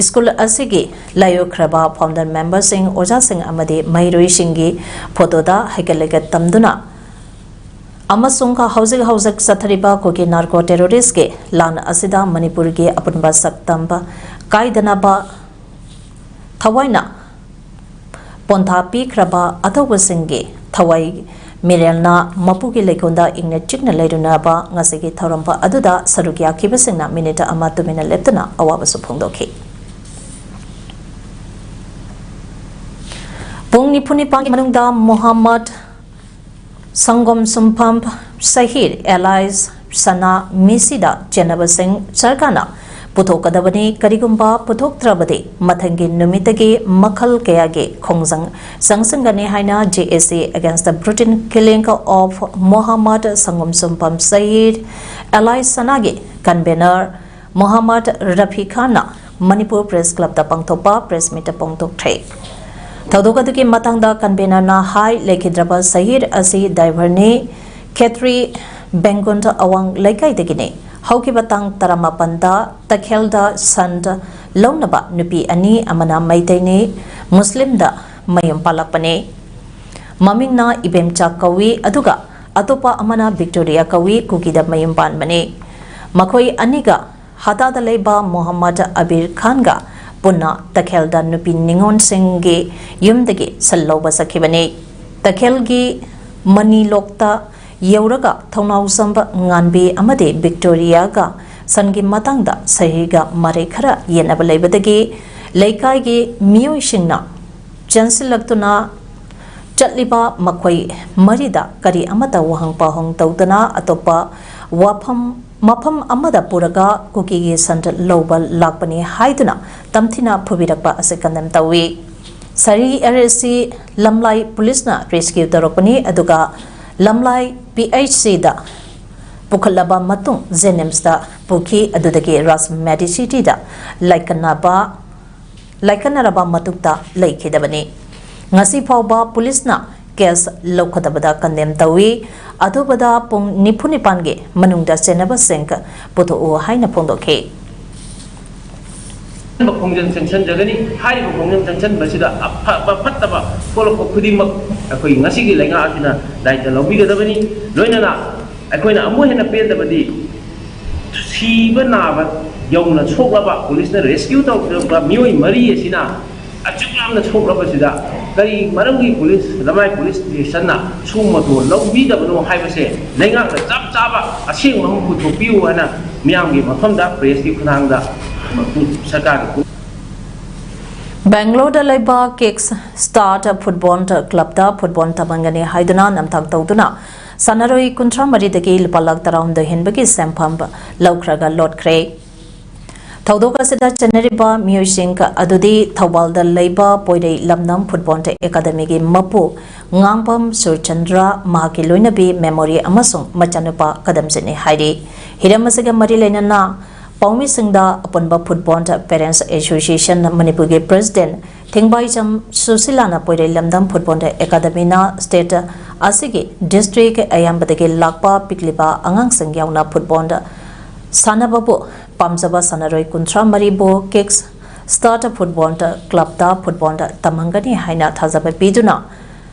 ꯁ꯭ꯀꯨꯜ ꯑꯁꯤꯒꯤ ꯂꯥꯏꯑꯣꯏꯈ꯭ꯔꯕ founder memberꯁꯤꯡ, ꯑꯣꯖꯥꯁꯤꯡ ꯑꯃꯗꯤ ꯃꯍꯩꯔꯣꯏꯁꯤꯡꯒꯤ ꯐꯣꯇꯣꯗ ꯍꯩꯀꯠ ꯂꯩꯀꯠ ꯇꯝꯗꯨꯅ ꯑꯃꯁꯨꯡ ꯍꯧꯖꯤꯛ ꯍꯧꯖꯤꯛ ꯆꯠꯊꯔꯤꯕ ꯀꯨꯀꯤ narco terroristꯀꯤ ꯂꯥꯟ ꯑꯁꯤꯗ ꯃꯅꯤꯄꯨꯔꯒꯤ ꯑꯄꯨꯟꯕ ꯁꯛꯇꯝ ꯀꯥꯏꯗꯅꯕ ꯊꯋꯥꯏꯅ ꯄꯣꯟꯊꯥ ꯄꯤꯈ꯭ꯔꯕ ꯑꯊꯧꯕꯁꯤꯡꯒꯤ ꯊꯋꯥꯏ ꯃꯤꯔꯦꯜꯅ ꯃꯄꯨꯒꯤ ꯂꯩꯀꯣꯜꯗ ꯏꯪꯅ ꯆꯤꯛꯅ ꯂꯩꯔꯨꯅꯕ ꯉꯁꯤꯒꯤ ꯊꯧꯔꯝ ꯑꯗꯨꯗ ꯁꯔꯨꯛ ꯌꯥꯈꯤꯕꯁꯤꯡꯅ ꯃꯤꯅꯤꯠ ꯑꯃ ꯇꯨꯃꯤꯟꯅ ꯂꯦꯞꯇꯨꯅ ꯑꯋꯥꯕꯁꯨ ꯐꯣꯡꯗꯣꯛꯈꯤ꯫ ꯄꯨꯡ ꯅꯤꯐꯨ ꯅꯤꯄꯥꯟꯒꯤ ꯃꯅꯨꯡꯗ ꯃꯣꯍꯝꯃꯗ ꯁꯪꯒꯣꯝ ꯁꯨꯝꯐꯝ ꯁꯍꯤꯔ alias ꯁꯅꯥ ꯃꯤꯁꯤꯗ ꯆꯦꯟꯅꯕꯁꯤꯡ ꯁꯔꯀꯥꯔꯅ ꯄꯨꯊꯣꯛꯀꯗꯕꯅꯤ꯫ ꯀꯔꯤꯒꯨꯝꯕ ꯄꯨꯊꯣꯛꯇ꯭ꯔꯕꯗꯤ ꯃꯊꯪꯒꯤ ꯅꯨꯃꯤꯠꯇꯒꯤ ꯃꯈꯜ ꯀꯌꯥꯒꯤ ꯈꯣꯡꯖꯪ ꯆꯪꯁꯤꯟꯒꯅꯤ ꯍꯥꯏꯅ J A C Against the Brutal Killing of Mohammad ꯁꯪꯒꯣꯝ ꯁꯨꯝꯐꯝ ꯁꯍꯤꯔ alias ꯁꯅꯥꯒꯤ convener ꯃꯣꯍꯝꯃꯗ ꯔꯐꯤ ꯈꯥꯟꯅ ꯃꯅꯤꯄꯨꯔ Press Clubꯇ ꯄꯥꯡꯊꯣꯛꯄ press meetꯇ ꯐꯣꯡꯗꯣꯛꯈ꯭ꯔꯦ꯫ ꯊꯧꯗꯣꯛ ꯑꯗꯨꯒꯤ ꯃꯇꯥꯡꯗ convenerꯅ ꯍꯥꯏ, ꯂꯩꯈꯤꯗ꯭ꯔꯕ ꯁꯍꯤꯔ ꯑꯁꯤ driverꯅꯤ꯫ ꯈꯦꯇ꯭ꯔꯤ ꯕꯦꯡꯒꯨꯟ ꯑꯋꯥꯡ ꯂꯩꯀꯥꯏꯗꯒꯤꯅꯤ꯫ ꯍꯧꯈꯤꯕ ꯇꯥꯡ ꯇꯔꯥꯃꯥꯄꯟꯗ ꯇꯈꯦꯜꯗ ꯁꯟ ꯂꯧꯅꯕ ꯅꯨꯄꯤ ꯑꯅꯤ, ꯑꯃꯅ ꯃꯩꯇꯩꯅꯤ, ꯃꯨꯁꯂꯤꯝꯗ ꯃꯌꯨꯝ ꯄꯥꯜꯂꯛꯄꯅꯤ꯫ ꯃꯃꯤꯡꯅ ꯏꯕꯦꯝꯆꯥ ꯀꯧꯏ, ꯑꯗꯨꯒ ꯑꯇꯣꯞꯄ ꯑꯃꯅ ꯕꯤꯛꯇꯣꯔꯤꯌꯥ ꯀꯧꯏ, ꯀꯨꯀꯤꯗ ꯃꯌꯨꯝ ꯄꯥꯟꯕꯅꯤ꯫ ꯃꯈꯣꯏ ꯑꯅꯤꯒ ꯍꯇꯥꯗ ꯂꯩꯕ ꯃꯣꯍꯝꯃꯗ ꯑꯕꯤꯔ ꯈꯥꯟꯒ ꯄꯨꯟꯅ ꯇꯈꯦꯜꯗ ꯅꯨꯄꯤ ꯅꯤꯉꯣꯜꯁꯤꯡꯒꯤ ꯌꯨꯝꯗꯒꯤ ꯁꯟ ꯂꯧꯕ ꯆꯠꯈꯤꯕꯅꯤ꯫ ꯇꯈꯦꯜꯒꯤ ꯃꯅꯤꯂꯣꯛꯇ ꯌꯧꯔꯒ ꯊꯧꯅꯥꯎꯖꯝꯕ ꯉꯥꯟꯕꯤ ꯑꯃꯗꯤ ꯕꯤꯛꯇꯣꯔꯤꯌꯥꯒ ꯁꯟꯒꯤ ꯃꯇꯥꯡꯗ ꯁꯍꯤꯒ ꯃꯔꯩ ꯈꯔ ꯌꯦꯠꯅꯕ ꯂꯩꯕꯗꯒꯤ ꯂꯩꯀꯥꯏꯒꯤ ꯃꯤꯑꯣꯏꯁꯤꯡꯅ ꯆꯦꯟꯁꯤꯜꯂꯛꯇꯨꯅ ꯆꯠꯂꯤꯕ ꯃꯈꯣꯏ ꯃꯔꯤꯗ ꯀꯔꯤ ꯑꯃꯠꯇ ꯋꯥꯍꯪ ꯄꯥꯎꯍꯪ ꯇꯧꯗꯅ ꯑꯇꯣꯞꯄ ꯋꯥꯐꯝ, ꯃꯐꯝ ꯑꯃꯗ ꯄꯨꯔꯒ ꯀꯨꯀꯤꯒꯤ ꯁꯟ ꯂꯧꯕ ꯂꯥꯛꯄꯅꯤ ꯍꯥꯏꯗꯨꯅ ꯇꯝꯊꯤꯅ ꯐꯨꯕꯤꯔꯛꯄ ꯑꯁꯤ condemn ꯇꯧꯏ꯫ ꯁꯍꯤ ꯑꯁꯤ ꯂꯝꯂꯥꯏ ꯄꯨꯂꯤꯁꯅ rescue ꯇꯧꯔꯛꯄꯅꯤ, ꯑꯗꯨꯒ ꯂꯝꯂꯥꯏ PHCꯗ ꯄꯨꯈꯠꯂꯕ ꯃꯇꯨꯡ JNIMSꯇ ꯄꯨꯈꯤ꯫ ꯑꯗꯨꯗꯒꯤ ꯔꯥꯖ ꯃꯦꯗꯤꯁꯤꯇꯤꯗ ꯂꯥꯏꯀꯠꯅꯕ, ꯂꯥꯏꯀꯠꯅꯔꯕ ꯃꯇꯨꯡꯗ ꯂꯩꯈꯤꯗꯕꯅꯤ꯫ ꯉꯁꯤ ꯐꯥꯎꯕ ꯄꯨꯂꯤꯁꯅ case ꯂꯧꯈꯠꯇꯕꯗ condemn ꯇꯧꯏ꯫ ꯑꯊꯨꯕꯗ ꯄꯨꯡ ꯅꯤꯐꯨ ꯅꯤꯄꯥꯟꯒꯤ ꯃꯅꯨꯡꯗ ꯆꯦꯟꯅꯕꯁꯤꯡ ꯄꯨꯊꯣꯛꯎ ꯍꯥꯏꯅ ꯐꯣꯡꯗꯣꯛꯈꯤ꯫ ꯈꯣꯡꯖꯪ ꯆꯪꯁꯤꯟꯖꯒꯅꯤ꯫ ꯍꯥꯏꯔꯤꯕ ꯈꯣꯡꯖꯪ ꯆꯪꯁꯤꯟꯕꯁꯤꯗ ꯑꯐꯕ ꯐꯠꯇꯕ ꯊꯣꯛꯂꯛꯄ ꯈꯨꯗꯤꯡꯃꯛ ꯑꯩꯈꯣꯏ ꯉꯁꯤꯒꯤ ꯂꯩꯉꯥꯛ ꯑꯁꯤꯅ ꯗꯥꯏꯇ ꯂꯧꯕꯤꯒꯗꯕꯅꯤ꯫ ꯂꯣꯏꯅꯅ ꯑꯩꯈꯣꯏꯅ ꯑꯃꯨꯛ ꯍꯦꯟꯅ ꯄꯦꯟꯗꯕꯗꯤ ꯁꯤꯕ ꯅꯥꯕ ꯌꯧꯅ ꯁꯣꯛꯂꯕ, ꯄꯨꯂꯤꯁꯅ rescue ꯇꯧꯔꯛꯄ ꯃꯤꯑꯣꯏ ꯃꯔꯤ ꯑꯁꯤꯅ ꯑꯁꯨꯛ ꯌꯥꯝꯅ ꯁꯣꯛꯂꯕꯁꯤꯗ ꯀꯔꯤ ꯃꯔꯝꯒꯤ ꯄꯨꯂꯤꯁ, ꯂꯃꯥꯏ ꯄꯨꯂꯤꯁ stationꯅ ꯁꯨꯝꯕ ꯃꯇꯧ ꯂꯧꯕꯤꯗꯕꯅꯣ ꯍꯥꯏꯕꯁꯦ ꯂꯩꯉꯥꯛꯅ ꯆꯞ ꯆꯥꯕ ꯑꯁꯦꯡꯕ ꯑꯃ ꯄꯨꯊꯣꯛꯄꯤꯌꯨ ꯍꯥꯏꯅ ꯃꯤꯌꯥꯝꯒꯤ ꯃꯐꯝꯗ pressꯀꯤ ꯈꯨꯠꯊꯥꯡꯗ ꯁꯔꯀꯥꯔꯒꯤ ꯕꯦꯡꯒ꯭ꯂꯣꯔꯗ ꯂꯩꯕ Kick Start Football Clubꯇ football ꯇꯝꯍꯟꯒꯅꯤ ꯍꯥꯏꯗꯨꯅ ꯅꯝꯊꯥꯛ ꯇꯧꯗꯨꯅ ꯁꯥꯟꯅꯔꯣꯏ ꯀꯨꯟꯊ꯭ꯔꯥ ꯃꯔꯤꯗꯒꯤ ꯂꯨꯄꯥ ꯂꯥꯈ ꯇꯔꯥꯍꯨꯝꯗꯣꯏ ꯍꯦꯟꯕꯒꯤ ꯁꯦꯟꯐꯝ ꯂꯧꯈ꯭ꯔꯒ ꯂꯣꯠꯈ꯭ꯔꯦ꯫ ꯊꯧꯗꯣꯛ ꯑꯁꯤꯗ ꯆꯦꯟꯅꯔꯤꯕ ꯃꯤꯑꯣꯏꯁꯤꯡ ꯑꯗꯨꯗꯤ ꯊꯧꯕꯥꯜꯗ ꯂꯩꯕ ꯄꯣꯏꯔꯩ ꯂꯝꯗꯝ Football Academyꯒꯤ ꯃꯄꯨ ꯉꯥꯡꯕꯝ ꯁꯨꯔꯆꯟꯗ꯭ꯔ, ꯃꯍꯥꯛꯀꯤ ꯂꯣꯏꯅꯕꯤ ꯃꯦꯃꯣꯔꯤ ꯑꯃꯁꯨꯡ ꯃꯆꯥꯅꯨꯄꯥ ꯀꯗꯝꯖꯤꯠꯅꯤ ꯍꯥꯏꯔꯤ꯫ ꯍꯤꯔꯝ ꯑꯁꯤꯒ ꯃꯔꯤ ꯂꯩꯅꯅ ꯄꯥꯎꯃꯤꯁꯤꯡꯗ ꯑꯄꯨꯟꯕ Football Parents Association ꯃꯅꯤꯄꯨꯔꯒꯤ president ꯊꯦꯡꯕꯥꯏꯖꯝ ꯁꯨꯁꯤꯂꯥꯅ ꯄꯣꯏꯔꯩ ꯂꯝꯗꯝ Football Academyꯅ state ꯑꯁꯤꯒꯤ district ꯑꯌꯥꯝꯕꯗꯒꯤ ꯂꯥꯛꯄ ꯄꯤꯛꯂꯤꯕ ꯑꯉꯥꯡꯁꯤꯡ ꯌꯥꯎꯅ football ꯁꯥꯟꯅꯕꯕꯨ ꯄꯥꯝꯖꯕ ꯁꯥꯟꯅꯔꯣꯏ ꯀꯨꯟꯊ꯭ꯔꯥ ꯃꯔꯤꯕꯨ Kick Start Football Clubꯇ football ꯇꯝꯍꯟꯒꯅꯤ ꯍꯥꯏꯅ ꯊꯥꯖꯕ ꯄꯤꯗꯨꯅ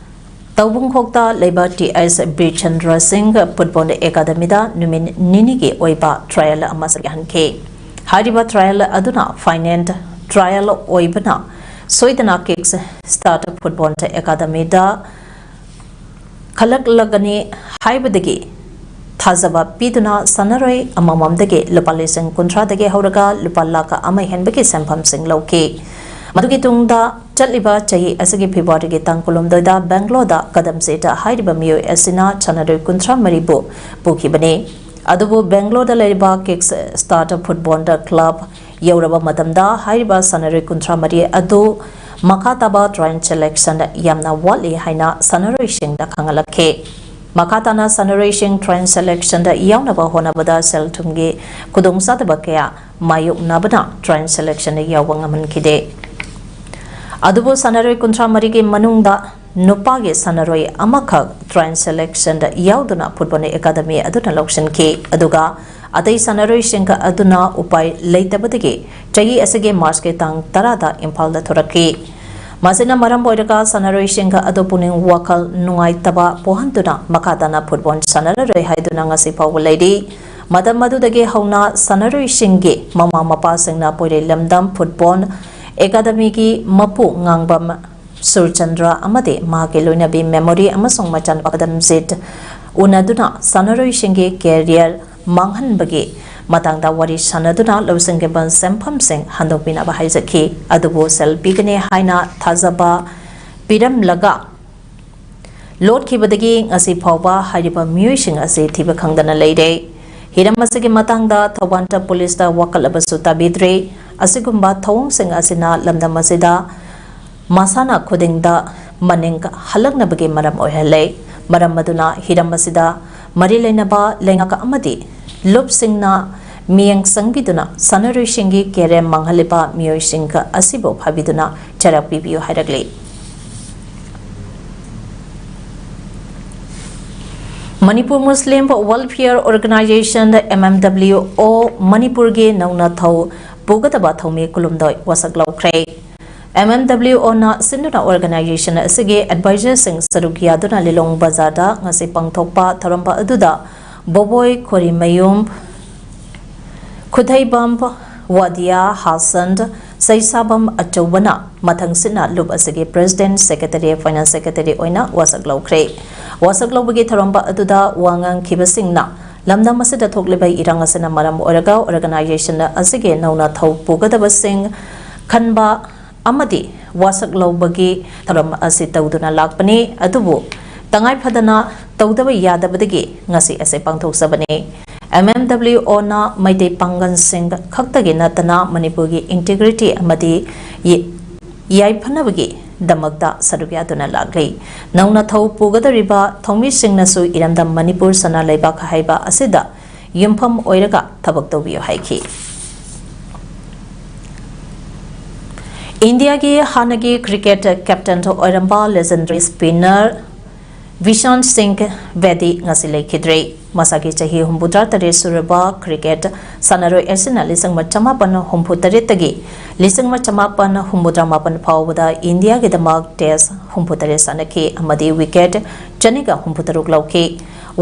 ꯇꯧꯕꯨꯡꯈꯣꯛꯇ ꯂꯩꯕ T S ꯕꯤꯔꯆꯟꯗ꯭ꯔ ꯁꯤꯡ Football Academyꯗ ꯅꯨꯃꯤꯠ ꯅꯤꯅꯤꯒꯤ ꯑꯣꯏꯕ trial ꯑꯃ ꯆꯠꯍꯟꯈꯤ꯫ ꯍꯥꯏꯔꯤꯕ trial ꯑꯗꯨꯅ final trial ꯑꯣꯏꯕꯅ ꯁꯣꯏꯗꯅ Kick Start Football Academyꯗ ꯈꯜꯂꯛꯂꯒꯅꯤ ꯍꯥꯏꯕꯗꯒꯤ ꯊꯥꯖꯕ ꯄꯤꯗꯨꯅ ꯁꯥꯟꯅꯔꯣꯏ ꯑꯃꯃꯝꯗꯒꯤ ꯂꯨꯄꯥ ꯂꯤꯁꯤꯡ ꯀꯨꯟꯊ꯭ꯔꯥꯗꯒꯤ ꯍꯧꯔꯒ ꯂꯨꯄꯥ ꯂꯥꯈ ꯑꯃ ꯍꯦꯟꯕꯒꯤ ꯁꯦꯟꯐꯝꯁꯤꯡ ꯂꯧꯈꯤ꯫ ꯃꯗꯨꯒꯤ ꯇꯨꯡꯗ ꯆꯠꯂꯤꯕ ꯆꯍꯤ ꯑꯁꯤꯒꯤ ꯐꯦꯕ꯭ꯔꯨꯋꯥꯔꯤꯒꯤ ꯇꯥꯡ ꯀꯨꯟꯍꯨꯝꯗꯣꯏꯗ ꯕꯦꯡꯒ꯭ꯂꯣꯔꯗ ꯀꯗꯝ ꯁꯤꯗ ꯍꯥꯏꯔꯤꯕ ꯃꯤꯑꯣꯏ ꯑꯁꯤꯅ ꯁꯥꯟꯅꯔꯣꯏ ꯀꯨꯟꯊ꯭ꯔꯥ ꯃꯔꯤꯕꯨ ꯄꯨꯈꯤꯕꯅꯤ꯫ ꯑꯗꯨꯕꯨ ꯕꯦꯡꯒ꯭ꯂꯣꯔꯗ ꯂꯩꯔꯤꯕ ꯀꯤꯛꯁ ꯁ꯭ꯇꯥꯔꯠ ꯐꯨꯠꯕꯣꯜꯗ ꯀ꯭ꯂꯕ ꯌꯧꯔꯕ ꯃꯇꯝꯗ ꯍꯥꯏꯔꯤꯕ ꯁꯥꯟꯅꯔꯣꯏ ꯀꯨꯟꯊ꯭ꯔꯥ ꯃꯔꯤ ꯑꯗꯨ ꯃꯈꯥ ꯇꯥꯕ ꯇ꯭ꯔꯥꯏꯌꯦꯜ ꯁꯦꯂꯦꯛꯁꯟꯗ ꯌꯥꯝꯅ ꯋꯥꯠꯂꯤ ꯍꯥꯏꯅ ꯁꯥꯟꯅꯔꯣꯏꯁꯤꯡꯗ ꯈꯪꯍꯜꯂꯛꯈꯤ꯫ ꯃꯈꯥ ꯇꯥꯅ ꯁꯥꯟꯅꯔꯣꯏꯁꯤꯡ ꯇ꯭ꯔꯥꯏꯌꯦꯜ ꯁꯦꯂꯦꯛꯁꯟꯗ ꯌꯥꯎꯅꯕ ꯍꯣꯠꯅꯕꯗ ꯁꯦꯜ ꯊꯨꯝꯒꯤ ꯈꯨꯗꯣꯡꯆꯥꯗꯕ ꯀꯌꯥ ꯃꯥꯌꯣꯛꯅꯕꯅ ꯇ꯭ꯔꯥꯏꯌꯦꯜ ꯁꯦꯂꯦꯛꯁꯟꯗ ꯌꯥꯎꯕ ꯉꯝꯍꯟꯈꯤꯗꯦ꯫ ꯑꯗꯨꯕꯨ ꯁꯥꯟꯅꯔꯣꯏ ꯀꯨꯟꯊ꯭ꯔꯥ ꯃꯔꯤꯒꯤ ꯃꯅꯨꯡꯗ ꯅꯨꯄꯥꯒꯤ ꯁꯥꯟꯅꯔꯣꯏ ꯑꯃꯈꯛ ꯇ꯭ꯔꯥꯏꯌꯦꯜ ꯁꯦꯂꯦꯛꯁꯟꯗ ꯌꯥꯎꯗꯨꯅ ꯐꯨꯠꯕꯣꯜ ꯑꯦꯀꯥꯗꯃꯤ ꯑꯗꯨꯅ ꯂꯧꯁꯤꯟꯈꯤ, ꯑꯗꯨꯒ ꯑꯇꯩ ꯁꯥꯟꯅꯔꯣꯏꯁꯤꯡ ꯑꯗꯨꯅ ꯎꯄꯥꯏ ꯂꯩꯇꯕꯗꯒꯤ ꯆꯍꯤ ꯑꯁꯤꯒꯤ ꯃꯥꯔꯆꯀꯤ ꯇꯥꯡ ꯇꯔꯥꯗ ꯏꯝꯐꯥꯜꯗ ꯊꯣꯔꯛꯈꯤ꯫ ꯃꯁꯤꯅ ꯃꯔꯝ ꯑꯣꯏꯔꯒ ꯁꯥꯟꯅꯔꯣꯏꯁꯤꯡ ꯑꯗꯨ ꯄꯨꯛꯅꯤꯡ ꯋꯥꯈꯜ ꯅꯨꯡꯉꯥꯏꯇꯕ ꯄꯣꯛꯍꯟꯗꯨꯅ ꯃꯈꯥ ꯇꯥꯅ ꯐꯨꯠꯕꯣꯜ ꯁꯥꯟꯅꯔꯔꯣꯏ ꯍꯥꯏꯗꯨꯅ ꯉꯁꯤ ꯐꯥꯎꯕ ꯂꯩꯔꯤ꯫ ꯃꯇꯝ ꯑꯗꯨꯗꯒꯤ ꯍꯧꯅ ꯁꯥꯟꯅꯔꯣꯏꯁꯤꯡꯒꯤ ꯃꯃꯥ ꯃꯄꯥꯁꯤꯡꯅ ꯄꯣꯏꯔꯩ ꯂꯝꯗꯝ ꯐꯨꯠꯕꯣꯜ ꯑꯦꯀꯥꯗꯃꯤꯒꯤ ꯃꯄꯨ ꯉꯥꯡꯕꯝ ꯁꯨꯔꯆꯟꯗ꯭ꯔ ꯑꯃꯗꯤ ꯃꯍꯥꯛꯀꯤ ꯂꯣꯏꯅꯕꯤ ꯃꯦꯃꯣꯔꯤ ꯑꯃꯁꯨꯡ ꯃꯆꯥꯅꯨꯄꯥ ꯀꯗꯝꯖꯤꯠ ꯎꯅꯗꯨꯅ ꯁꯥꯟꯅꯔꯣꯏꯁꯤꯡꯒꯤ ꯀꯦꯔꯤꯌꯔ ꯃꯥꯡꯍꯟꯕꯒꯤ ꯃꯇꯥꯡꯗ ꯋꯥꯔꯤ ꯁꯥꯟꯅꯗꯨꯅ ꯂꯧꯁꯤꯟꯈꯤꯕ ꯁꯦꯟꯐꯝꯁꯤꯡ ꯍꯟꯗꯣꯛꯄꯤꯅꯕ ꯍꯥꯏꯖꯈꯤ꯫ ꯑꯗꯨꯕꯨ ꯁꯦꯜ ꯄꯤꯒꯅꯤ ꯍꯥꯏꯅ ꯊꯥꯖꯕ ꯄꯤꯔꯝꯂꯒ ꯂꯣꯠꯈꯤꯕꯗꯒꯤ ꯉꯁꯤ ꯐꯥꯎꯕ ꯍꯥꯏꯔꯤꯕ ꯃꯤꯑꯣꯏꯁꯤꯡ ꯑꯁꯤ ꯊꯤꯕ ꯈꯪꯗꯅ ꯂꯩꯔꯦ꯫ ꯍꯤꯔꯝ ꯑꯁꯤꯒꯤ ꯃꯇꯥꯡꯗ ꯊꯧꯕꯥꯜꯗ ꯄꯨꯂꯤꯁꯇ ꯋꯥꯀꯠꯂꯕꯁꯨ ꯇꯥꯕꯤꯗ꯭ꯔꯦ꯫ ꯑꯁꯤꯒꯨꯝꯕ ꯊꯧꯑꯣꯡꯁꯤꯡ ꯑꯁꯤꯅ ꯂꯝꯗꯝ ꯑꯁꯤꯗ ꯃꯁꯥꯟꯅ ꯈꯨꯗꯤꯡꯗ ꯃꯅꯤꯡ ꯍꯜꯂꯛꯅꯕꯒꯤ ꯃꯔꯝ ꯑꯣꯏꯍꯜꯂꯦ꯫ ꯃꯔꯝ ꯑꯗꯨꯅ ꯍꯤꯔꯝ ꯑꯁꯤꯗ ꯃꯔꯤ ꯂꯩꯅꯕ ꯂꯩꯉꯥꯛ ꯑꯃꯗꯤ ꯂꯨꯞꯁꯤꯡꯅ ꯃꯤꯠꯌꯦꯡ ꯆꯪꯕꯤꯗꯨꯅ ꯁꯥꯟꯅꯔꯣꯏꯁꯤꯡꯒꯤ ꯀꯦꯔꯤꯌꯔ ꯃꯥꯡꯍꯜꯂꯤꯕ ꯃꯤꯑꯣꯏꯁꯤꯡ ꯑꯁꯤꯕꯨ ꯐꯥꯕꯤꯗꯨꯅ ꯆꯩꯔꯥꯛ ꯄꯤꯕꯤꯌꯨ ꯍꯥꯏꯔꯛꯂꯤ꯫ Manipur Muslim welfare organization, M M W O, ꯃꯅꯤꯄꯨꯔꯒꯤ ꯅꯧꯅ ꯊꯧ ꯄꯨꯒꯗꯕ ꯊꯧꯃꯤ ꯀꯨꯟꯍꯨꯝꯗꯣꯏ ꯋꯥꯁꯛ ꯂꯧꯈ꯭ꯔꯦ꯫ ꯑꯦꯝ ꯑꯦꯝ ꯗꯕ꯭ꯂꯤꯎ ꯑꯣꯅ ꯁꯤꯟꯗꯨꯅ ꯑꯣꯔꯒꯅꯥꯏꯖꯦꯁꯟ ꯑꯁꯤꯒꯤ ꯑꯦꯗꯚꯥꯏꯖꯔꯁꯤꯡ ꯁꯔꯨꯛ ꯌꯥꯗꯨꯅ ꯂꯤꯂꯣꯡ ꯕꯖꯥꯔꯗ ꯉꯁꯤ ꯄꯥꯡꯊꯣꯛꯄ ꯊꯧꯔꯝ ꯑꯗꯨꯗ ꯕꯣꯕꯣꯏ ꯈꯣꯔꯤꯃꯌꯨꯝ, ꯈꯨꯊꯩꯕꯝ ꯋꯥꯗꯤꯌꯥ ꯍꯥꯁꯟ ꯁꯩꯁꯥꯕꯝ ꯑꯆꯧꯕꯅ ꯃꯊꯪꯁꯤꯠꯅ ꯂꯨꯞ ꯑꯁꯤꯒꯤ ꯄ꯭ꯔꯦꯁꯤꯗꯦꯟꯠ, ꯁꯦꯀ꯭ꯔꯦꯇꯔꯤ, ꯐꯥꯏꯅꯥꯟꯁ ꯁꯦꯀ꯭ꯔꯦꯇꯔꯤ ꯑꯣꯏꯅ ꯋꯥꯁꯛ ꯂꯧꯈ꯭ꯔꯦ꯫ ꯋꯥꯁꯛ ꯂꯧꯕꯒꯤ ꯊꯧꯔꯝ ꯑꯗꯨꯗ ꯋꯥ ꯉꯥꯡꯈꯤꯕꯁꯤꯡꯅ, ꯂꯝꯗꯝ ꯑꯁꯤꯗ ꯊꯣꯛꯂꯤꯕ ꯏꯔꯥꯡ ꯑꯁꯤꯅ ꯃꯔꯝ ꯑꯣꯏꯔꯒ organization ꯑꯁꯤꯒꯤ ꯅꯧꯅ ꯊꯧ ꯄꯨꯒꯗꯕꯁꯤꯡ ꯈꯟꯕ ꯑꯃꯗꯤ ꯋꯥꯁꯛ ꯂꯧꯕꯒꯤ ꯊꯧꯔꯝ ꯑꯁꯤ ꯇꯧꯗꯨꯅ ꯂꯥꯛꯄꯅꯤ, ꯑꯗꯨꯕꯨ ꯇꯉꯥꯏ ꯐꯗꯅ ꯇꯧꯗꯕ ꯌꯥꯗꯕꯗꯒꯤ ꯉꯁꯤ ꯑꯁꯤ ꯄꯥꯡꯊꯣꯛꯆꯕꯅꯤ꯫ MMWOꯅ ꯃꯩꯇꯩ ꯄꯥꯡꯒꯜꯁꯤꯡ ꯈꯛꯇꯒꯤ ꯅꯠꯇꯅ ꯃꯅꯤꯄꯨꯔꯒꯤ integrity ꯑꯃꯗꯤ ꯌ-, ꯌꯥꯏꯐꯅꯕꯒꯤꯗꯃꯛꯇ ꯁꯔꯨꯛ ꯌꯥꯗꯨꯅ ꯂꯥꯛꯂꯤ꯫ ꯅꯧꯅ ꯊꯧ ꯄꯨꯒꯗꯧꯔꯤꯕ ꯊꯧꯃꯤꯁꯤꯡꯅꯁꯨ ꯏꯔꯝꯗꯝ ꯃꯅꯤꯄꯨꯔ ꯁꯅꯥ ꯂꯩꯕꯥꯛ ꯍꯥꯏꯕ ꯑꯁꯤꯗ ꯌꯨꯝꯐꯝ ꯑꯣꯏꯔꯒ ꯊꯕꯛ ꯇꯧꯕꯤꯌꯨ ꯍꯥꯏꯈꯤ꯫ ꯏꯟꯗꯤꯌꯥꯒꯤ ꯍꯥꯟꯅꯒꯤ cricket captain ꯑꯣꯏꯔꯝꯕ legendary spinner ꯕꯤꯁꯥꯟ ꯁꯤꯡ ꯕꯦꯗꯤ ꯉꯁꯤ ꯂꯩꯈꯤꯗ꯭ꯔꯦ꯫ ꯃꯁꯥꯒꯤ ꯆꯍꯤ ꯍꯨꯝꯐꯨꯇꯔꯥ ꯇꯔꯦꯠ ꯁꯨꯔꯕ cricket ꯁꯥꯟꯅꯔꯣꯏ ꯑꯁꯤꯅ ꯂꯤꯁꯤꯡ ꯑꯃ ꯆꯃꯥꯄꯟ ꯍꯨꯝꯐꯨ ꯇꯔꯦꯠꯇꯒꯤ ꯂꯤꯁꯤꯡ ꯑꯃ ꯆꯃꯥꯄꯟ ꯍꯨꯝꯐꯨꯇꯔꯥ ꯃꯥꯄꯟ ꯐꯥꯎꯕꯗ ꯏꯟꯗꯤꯌꯥꯒꯤꯗꯃꯛ test ꯍꯨꯝꯐꯨ ꯇꯔꯦꯠ ꯁꯥꯟꯅꯈꯤ ꯑꯃꯗꯤ wicket ꯆꯅꯤꯒ ꯍꯨꯝꯐꯨ ꯇꯔꯨꯛ ꯂꯧꯈꯤ꯫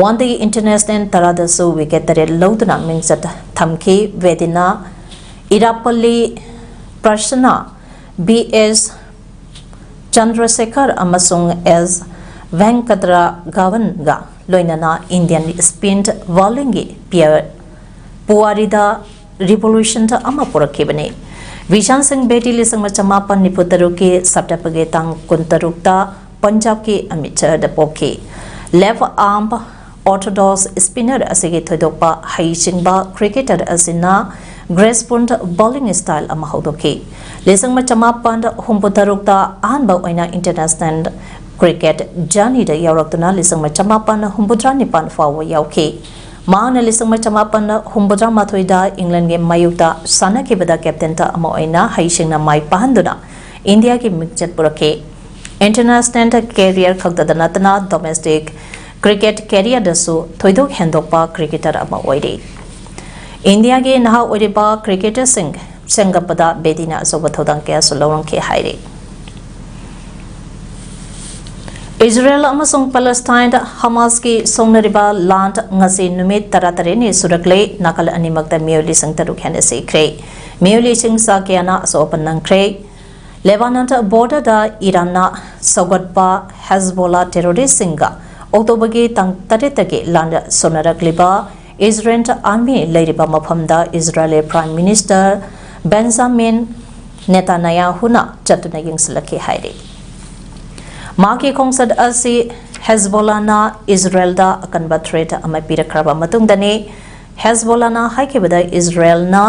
One day international ꯇꯔꯥꯗꯁꯨ wicket ꯇꯔꯦꯠ ꯂꯧꯗꯨꯅ ꯃꯤꯡꯆꯠ ꯊꯝꯈꯤ꯫ ꯕꯦꯗꯤꯅ ꯏꯔꯥꯄꯜꯂꯤ ꯄ꯭ꯔꯁꯅꯥ, ꯕꯤ ꯑꯦꯁ ꯆꯟꯗ꯭ꯔꯁꯦꯈꯔ ꯑꯃꯁꯨꯡ ꯑꯦꯁ ꯚꯦꯡꯀꯇꯔꯥꯘꯋꯟꯒ ꯂꯣꯏꯅꯅ Indian spin bowlingꯒꯤ ꯄꯤꯌꯔ ꯄꯨꯋꯥꯔꯤꯗ revolution ꯑꯃ ꯄꯨꯔꯛꯈꯤꯕꯅꯤ꯫ ꯕꯤꯁꯥꯟ ꯁꯤꯡ ꯕꯦꯗꯤ ꯂꯤꯁꯤꯡ ꯑꯃ ꯆꯃꯥꯄꯟ ꯅꯤꯐꯨ ꯇꯔꯨꯛꯀꯤ ꯁꯦꯞꯇꯦꯝꯕꯔꯒꯤ ꯇꯥꯡ ꯀꯨꯟꯇꯔꯨꯛꯇ ꯄꯟꯖꯥꯕꯀꯤ ꯑꯃ꯭ꯔꯤꯠꯁꯔꯗ ꯄꯣꯛꯈꯤ꯫ Left arm orthodox spinner ꯑꯁꯤꯒꯤ ꯊꯣꯏꯗꯣꯛꯄ ꯍꯩꯁꯤꯡꯕ cricketer ꯑꯁꯤꯅ graceful bowling style ꯑꯃ ꯍꯧꯗꯣꯛꯈꯤ꯫ ꯂꯤꯁꯤꯡ ꯑꯃ ꯆꯃꯥꯄꯟ ꯍꯨꯝꯐꯨ ꯇꯔꯨꯛꯇ ꯑꯍꯥꯟꯕ ꯑꯣꯏꯅ international cricket journeyꯗ ꯌꯥꯎꯔꯛꯇꯨꯅ ꯂꯤꯁꯤꯡ ꯑꯃ ꯆꯃꯥꯄꯟ ꯍꯨꯝꯐꯨꯇꯔꯥ ꯅꯤꯄꯥꯟ ꯐꯥꯎꯕ ꯌꯥꯎꯈꯤ꯫ ꯃꯍꯥꯛꯅ ꯂꯤꯁꯤꯡ ꯑꯃ ꯆꯃꯥꯄꯟ ꯍꯨꯝꯐꯨꯇꯔꯥ ꯃꯥꯊꯣꯏꯗ Englandꯒꯤ ꯃꯥꯌꯣꯛꯇ ꯁꯥꯟꯅꯈꯤꯕꯗ captain ꯑꯃ ꯑꯣꯏꯅ ꯍꯩꯁꯤꯡꯅ ꯃꯥꯏ ꯄꯥꯛꯍꯟꯗꯨꯅ ꯏꯟꯗꯤꯌꯥꯒꯤ ꯃꯤꯡꯆꯠ ꯄꯨꯔꯛꯈꯤ꯫ International career ꯈꯛꯇꯗ ꯅꯠꯇꯅ domestic cricket careerꯗꯁꯨ ꯊꯣꯏꯗꯣꯛ ꯍꯦꯟꯗꯣꯛꯄ cricketer ꯑꯃ ꯑꯣꯏꯔꯤ꯫ ꯏꯟꯗꯤꯌꯥꯒꯤ ꯅꯍꯥ ꯑꯣꯏꯔꯤꯕ cricketerꯁꯤꯡ ꯁꯦꯝꯒꯠꯄꯗ ꯕꯦꯗꯤꯅ ꯑꯆꯧꯕ ꯊꯧꯗꯥꯡ ꯀꯌꯥꯁꯨ ꯂꯧꯔꯝꯈꯤ ꯍꯥꯏꯔꯤ꯫ ꯏꯖꯔꯦꯜ ꯑꯃꯁꯨꯡ ꯄꯦꯂꯦꯁꯇꯥꯏꯟꯗ ꯍꯃꯥꯁꯀꯤ ꯁꯣꯛꯅꯔꯤꯕ ꯂꯥꯟ ꯉꯁꯤ ꯅꯨꯃꯤꯠ ꯇꯔꯥꯇꯔꯦꯠꯅꯤ ꯁꯨꯔꯛꯂꯦ꯫ ꯅꯥꯀꯜ ꯑꯅꯤꯃꯛꯇ ꯃꯤꯑꯣꯏ ꯂꯤꯁꯤꯡ ꯇꯔꯨꯛ ꯍꯦꯟꯅ ꯁꯤꯈ꯭ꯔꯦ꯫ ꯃꯤꯑꯣꯏ ꯂꯤꯁꯤꯡ ꯆꯥ ꯀꯌꯥꯅ ꯑꯁꯣꯛ ꯑꯄꯟ ꯅꯪꯈ꯭ꯔꯦ꯫ ꯂꯦꯕꯥꯅꯟ borderꯗ ꯏꯔꯥꯟꯅ ꯁꯧꯒꯠꯄ ꯍꯦꯖꯕꯣꯂꯥ terroristꯁꯤꯡꯒ ꯑꯣꯛꯇꯣꯕꯔꯒꯤ ꯇꯥꯡ ꯇꯔꯦꯠꯇꯒꯤ ꯂꯥꯟꯗ ꯁꯣꯟꯅꯔꯛꯂꯤꯕ ꯏꯖꯔꯦꯜ ꯑꯥꯔꯃꯤ ꯂꯩꯔꯤꯕ ꯃꯐꯝꯗ ꯏꯖꯔꯦꯜ ꯄ꯭ꯔꯥꯏꯝ ꯃꯤꯅꯤꯁꯇꯔ ꯕꯦꯟꯖꯥꯃꯤꯟ ꯅꯦꯇꯥꯅꯌꯥꯍꯨꯅ ꯆꯠꯇꯨꯅ ꯌꯦꯡꯁꯤꯜꯂꯛꯈꯤ ꯍꯥꯏꯔꯤ꯫ ꯃꯍꯥꯛꯀꯤ ꯈꯣꯡꯆꯠ ꯑꯁꯤ ꯍꯦꯖꯕꯣꯂꯥꯅ ꯏꯖꯔꯦꯜꯗ ꯑꯀꯟꯕ ꯊ꯭ꯔꯦꯠ ꯑꯃ ꯄꯤꯔꯛꯈ꯭ꯔꯕ ꯃꯇꯨꯡꯗꯅꯤ꯫ ꯍꯦꯖꯕꯣꯂꯥꯅ ꯍꯥꯏꯈꯤꯕꯗ ꯏꯖꯔꯦꯜꯅ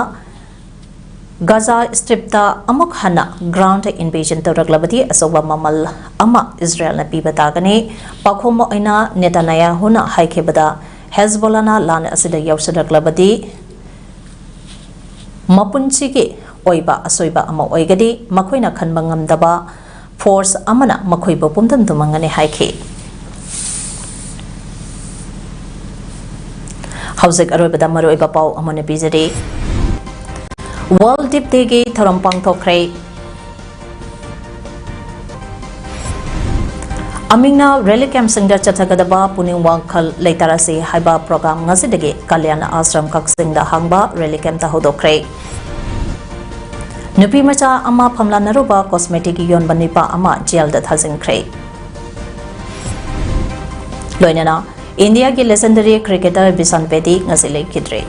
ꯒꯥꯖꯥ ꯁ꯭ꯇ꯭ꯔꯤꯞꯇ ꯑꯃꯨꯛ ꯍꯟꯅ ꯒ꯭ꯔꯥꯎꯟꯗ ꯏꯟꯚꯦꯖꯟ ꯇꯧꯔꯛꯂꯕꯗꯤ ꯑꯆꯧꯕ ꯃꯃꯜ ꯑꯃ ꯏꯖꯔꯦꯜꯅ ꯄꯤꯕ ꯇꯥꯒꯅꯤ꯫ ꯄꯥꯎꯈꯨꯝ ꯑꯣꯏꯅ ꯅꯦꯇꯥꯅꯌꯥꯍꯨꯅ ꯍꯥꯏꯈꯤꯕꯗ ꯍꯦꯖꯕꯣꯂꯥꯅ ꯂꯥꯟ ꯑꯁꯤꯗ ꯌꯥꯎꯁꯤꯜꯂꯛꯂꯕꯗꯤ ꯃꯄꯨꯟꯁꯤꯒꯤ ꯑꯣꯏꯕ ꯑꯁꯣꯏꯕ ꯑꯃ ꯑꯣꯏꯒꯅꯤ꯫ ꯃꯈꯣꯏꯅ ꯈꯟꯕ ꯉꯝꯗꯕ ꯐꯣꯔꯁ ꯑꯃꯅ ꯃꯈꯣꯏꯕꯨ ꯄꯨꯝꯗꯨꯝ ꯇꯨꯝꯍꯟꯒꯅꯤ ꯍꯥꯏꯈꯤ꯫ ꯍꯧꯖꯤꯛ ꯑꯔꯣꯏꯕꯗ ꯃꯔꯨꯑꯣꯏꯕ ꯄꯥꯎ ꯑꯃꯅ ꯄꯤꯖꯔꯤ꯫ ꯋꯥꯔꯜ ꯗꯤꯞ ꯗꯦꯒꯤ ꯊꯧꯔꯝ ꯄꯥꯡꯊꯣꯛꯈ꯭ꯔꯦ꯫ ꯑꯃꯤꯡꯅ ꯔꯤꯂꯤꯐ ꯀꯦꯝꯞꯁꯤꯡꯗ ꯆꯠꯊꯒꯗꯕ ꯄꯨꯛꯅꯤꯡ ꯋꯥꯈꯜ ꯂꯩꯇꯥꯔꯁꯤ ꯍꯥꯏꯕ ꯄ꯭ꯔꯣꯒ꯭ꯔꯥꯝ ꯉꯁꯤꯗꯒꯤ ꯀꯜꯌꯥꯟ ꯑꯥꯁ꯭ꯔꯝ ꯀꯛꯆꯤꯡꯗ ꯍꯥꯡꯕ ꯔꯤꯂꯤꯐ ꯀꯦꯝꯞꯇ ꯍꯧꯗꯣꯛꯈ꯭ꯔꯦ꯫ ꯅꯨꯄꯤ ꯃꯆꯥ ꯑꯃ ꯐꯝꯂꯥꯟꯅꯔꯨꯕ ꯀꯣꯁꯃꯦꯇꯤꯛ ꯌꯣꯟꯕ ꯅꯨꯄꯥ ꯑꯃ ꯖꯦꯜꯗ ꯊꯥꯖꯤꯟꯈ꯭ꯔꯦ꯫ ꯂꯣꯏꯅꯅ ꯏꯟꯗꯤꯌꯥꯒꯤ ꯂꯦꯖꯦꯟꯗꯔꯤ ꯀ꯭ꯔꯤꯀꯦꯇꯔ ꯕꯤꯁꯥꯟ ꯕꯦꯗꯤ ꯉꯁꯤ ꯂꯩꯈꯤꯗ꯭ꯔꯦ꯫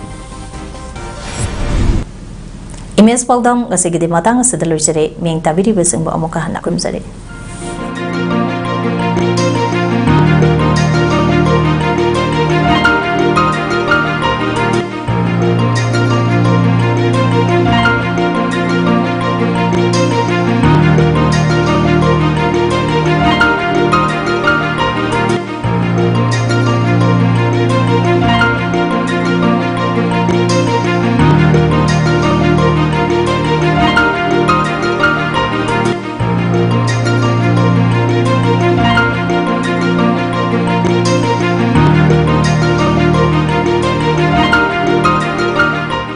ꯏꯃꯦꯖ ꯄꯥꯎꯗꯝ ꯉꯁꯤꯒꯤꯗꯤ ꯃꯇꯥꯡ ꯑꯁꯤꯗ ꯂꯣꯏꯖꯔꯦ꯫ ꯃꯤꯌꯦꯡ ꯇꯥꯕꯤꯔꯤꯕꯁꯤꯡꯕꯨ ꯑꯃꯨꯛꯀ ꯍꯟꯅ ꯈꯨꯔꯨꯝꯖꯔꯤ꯫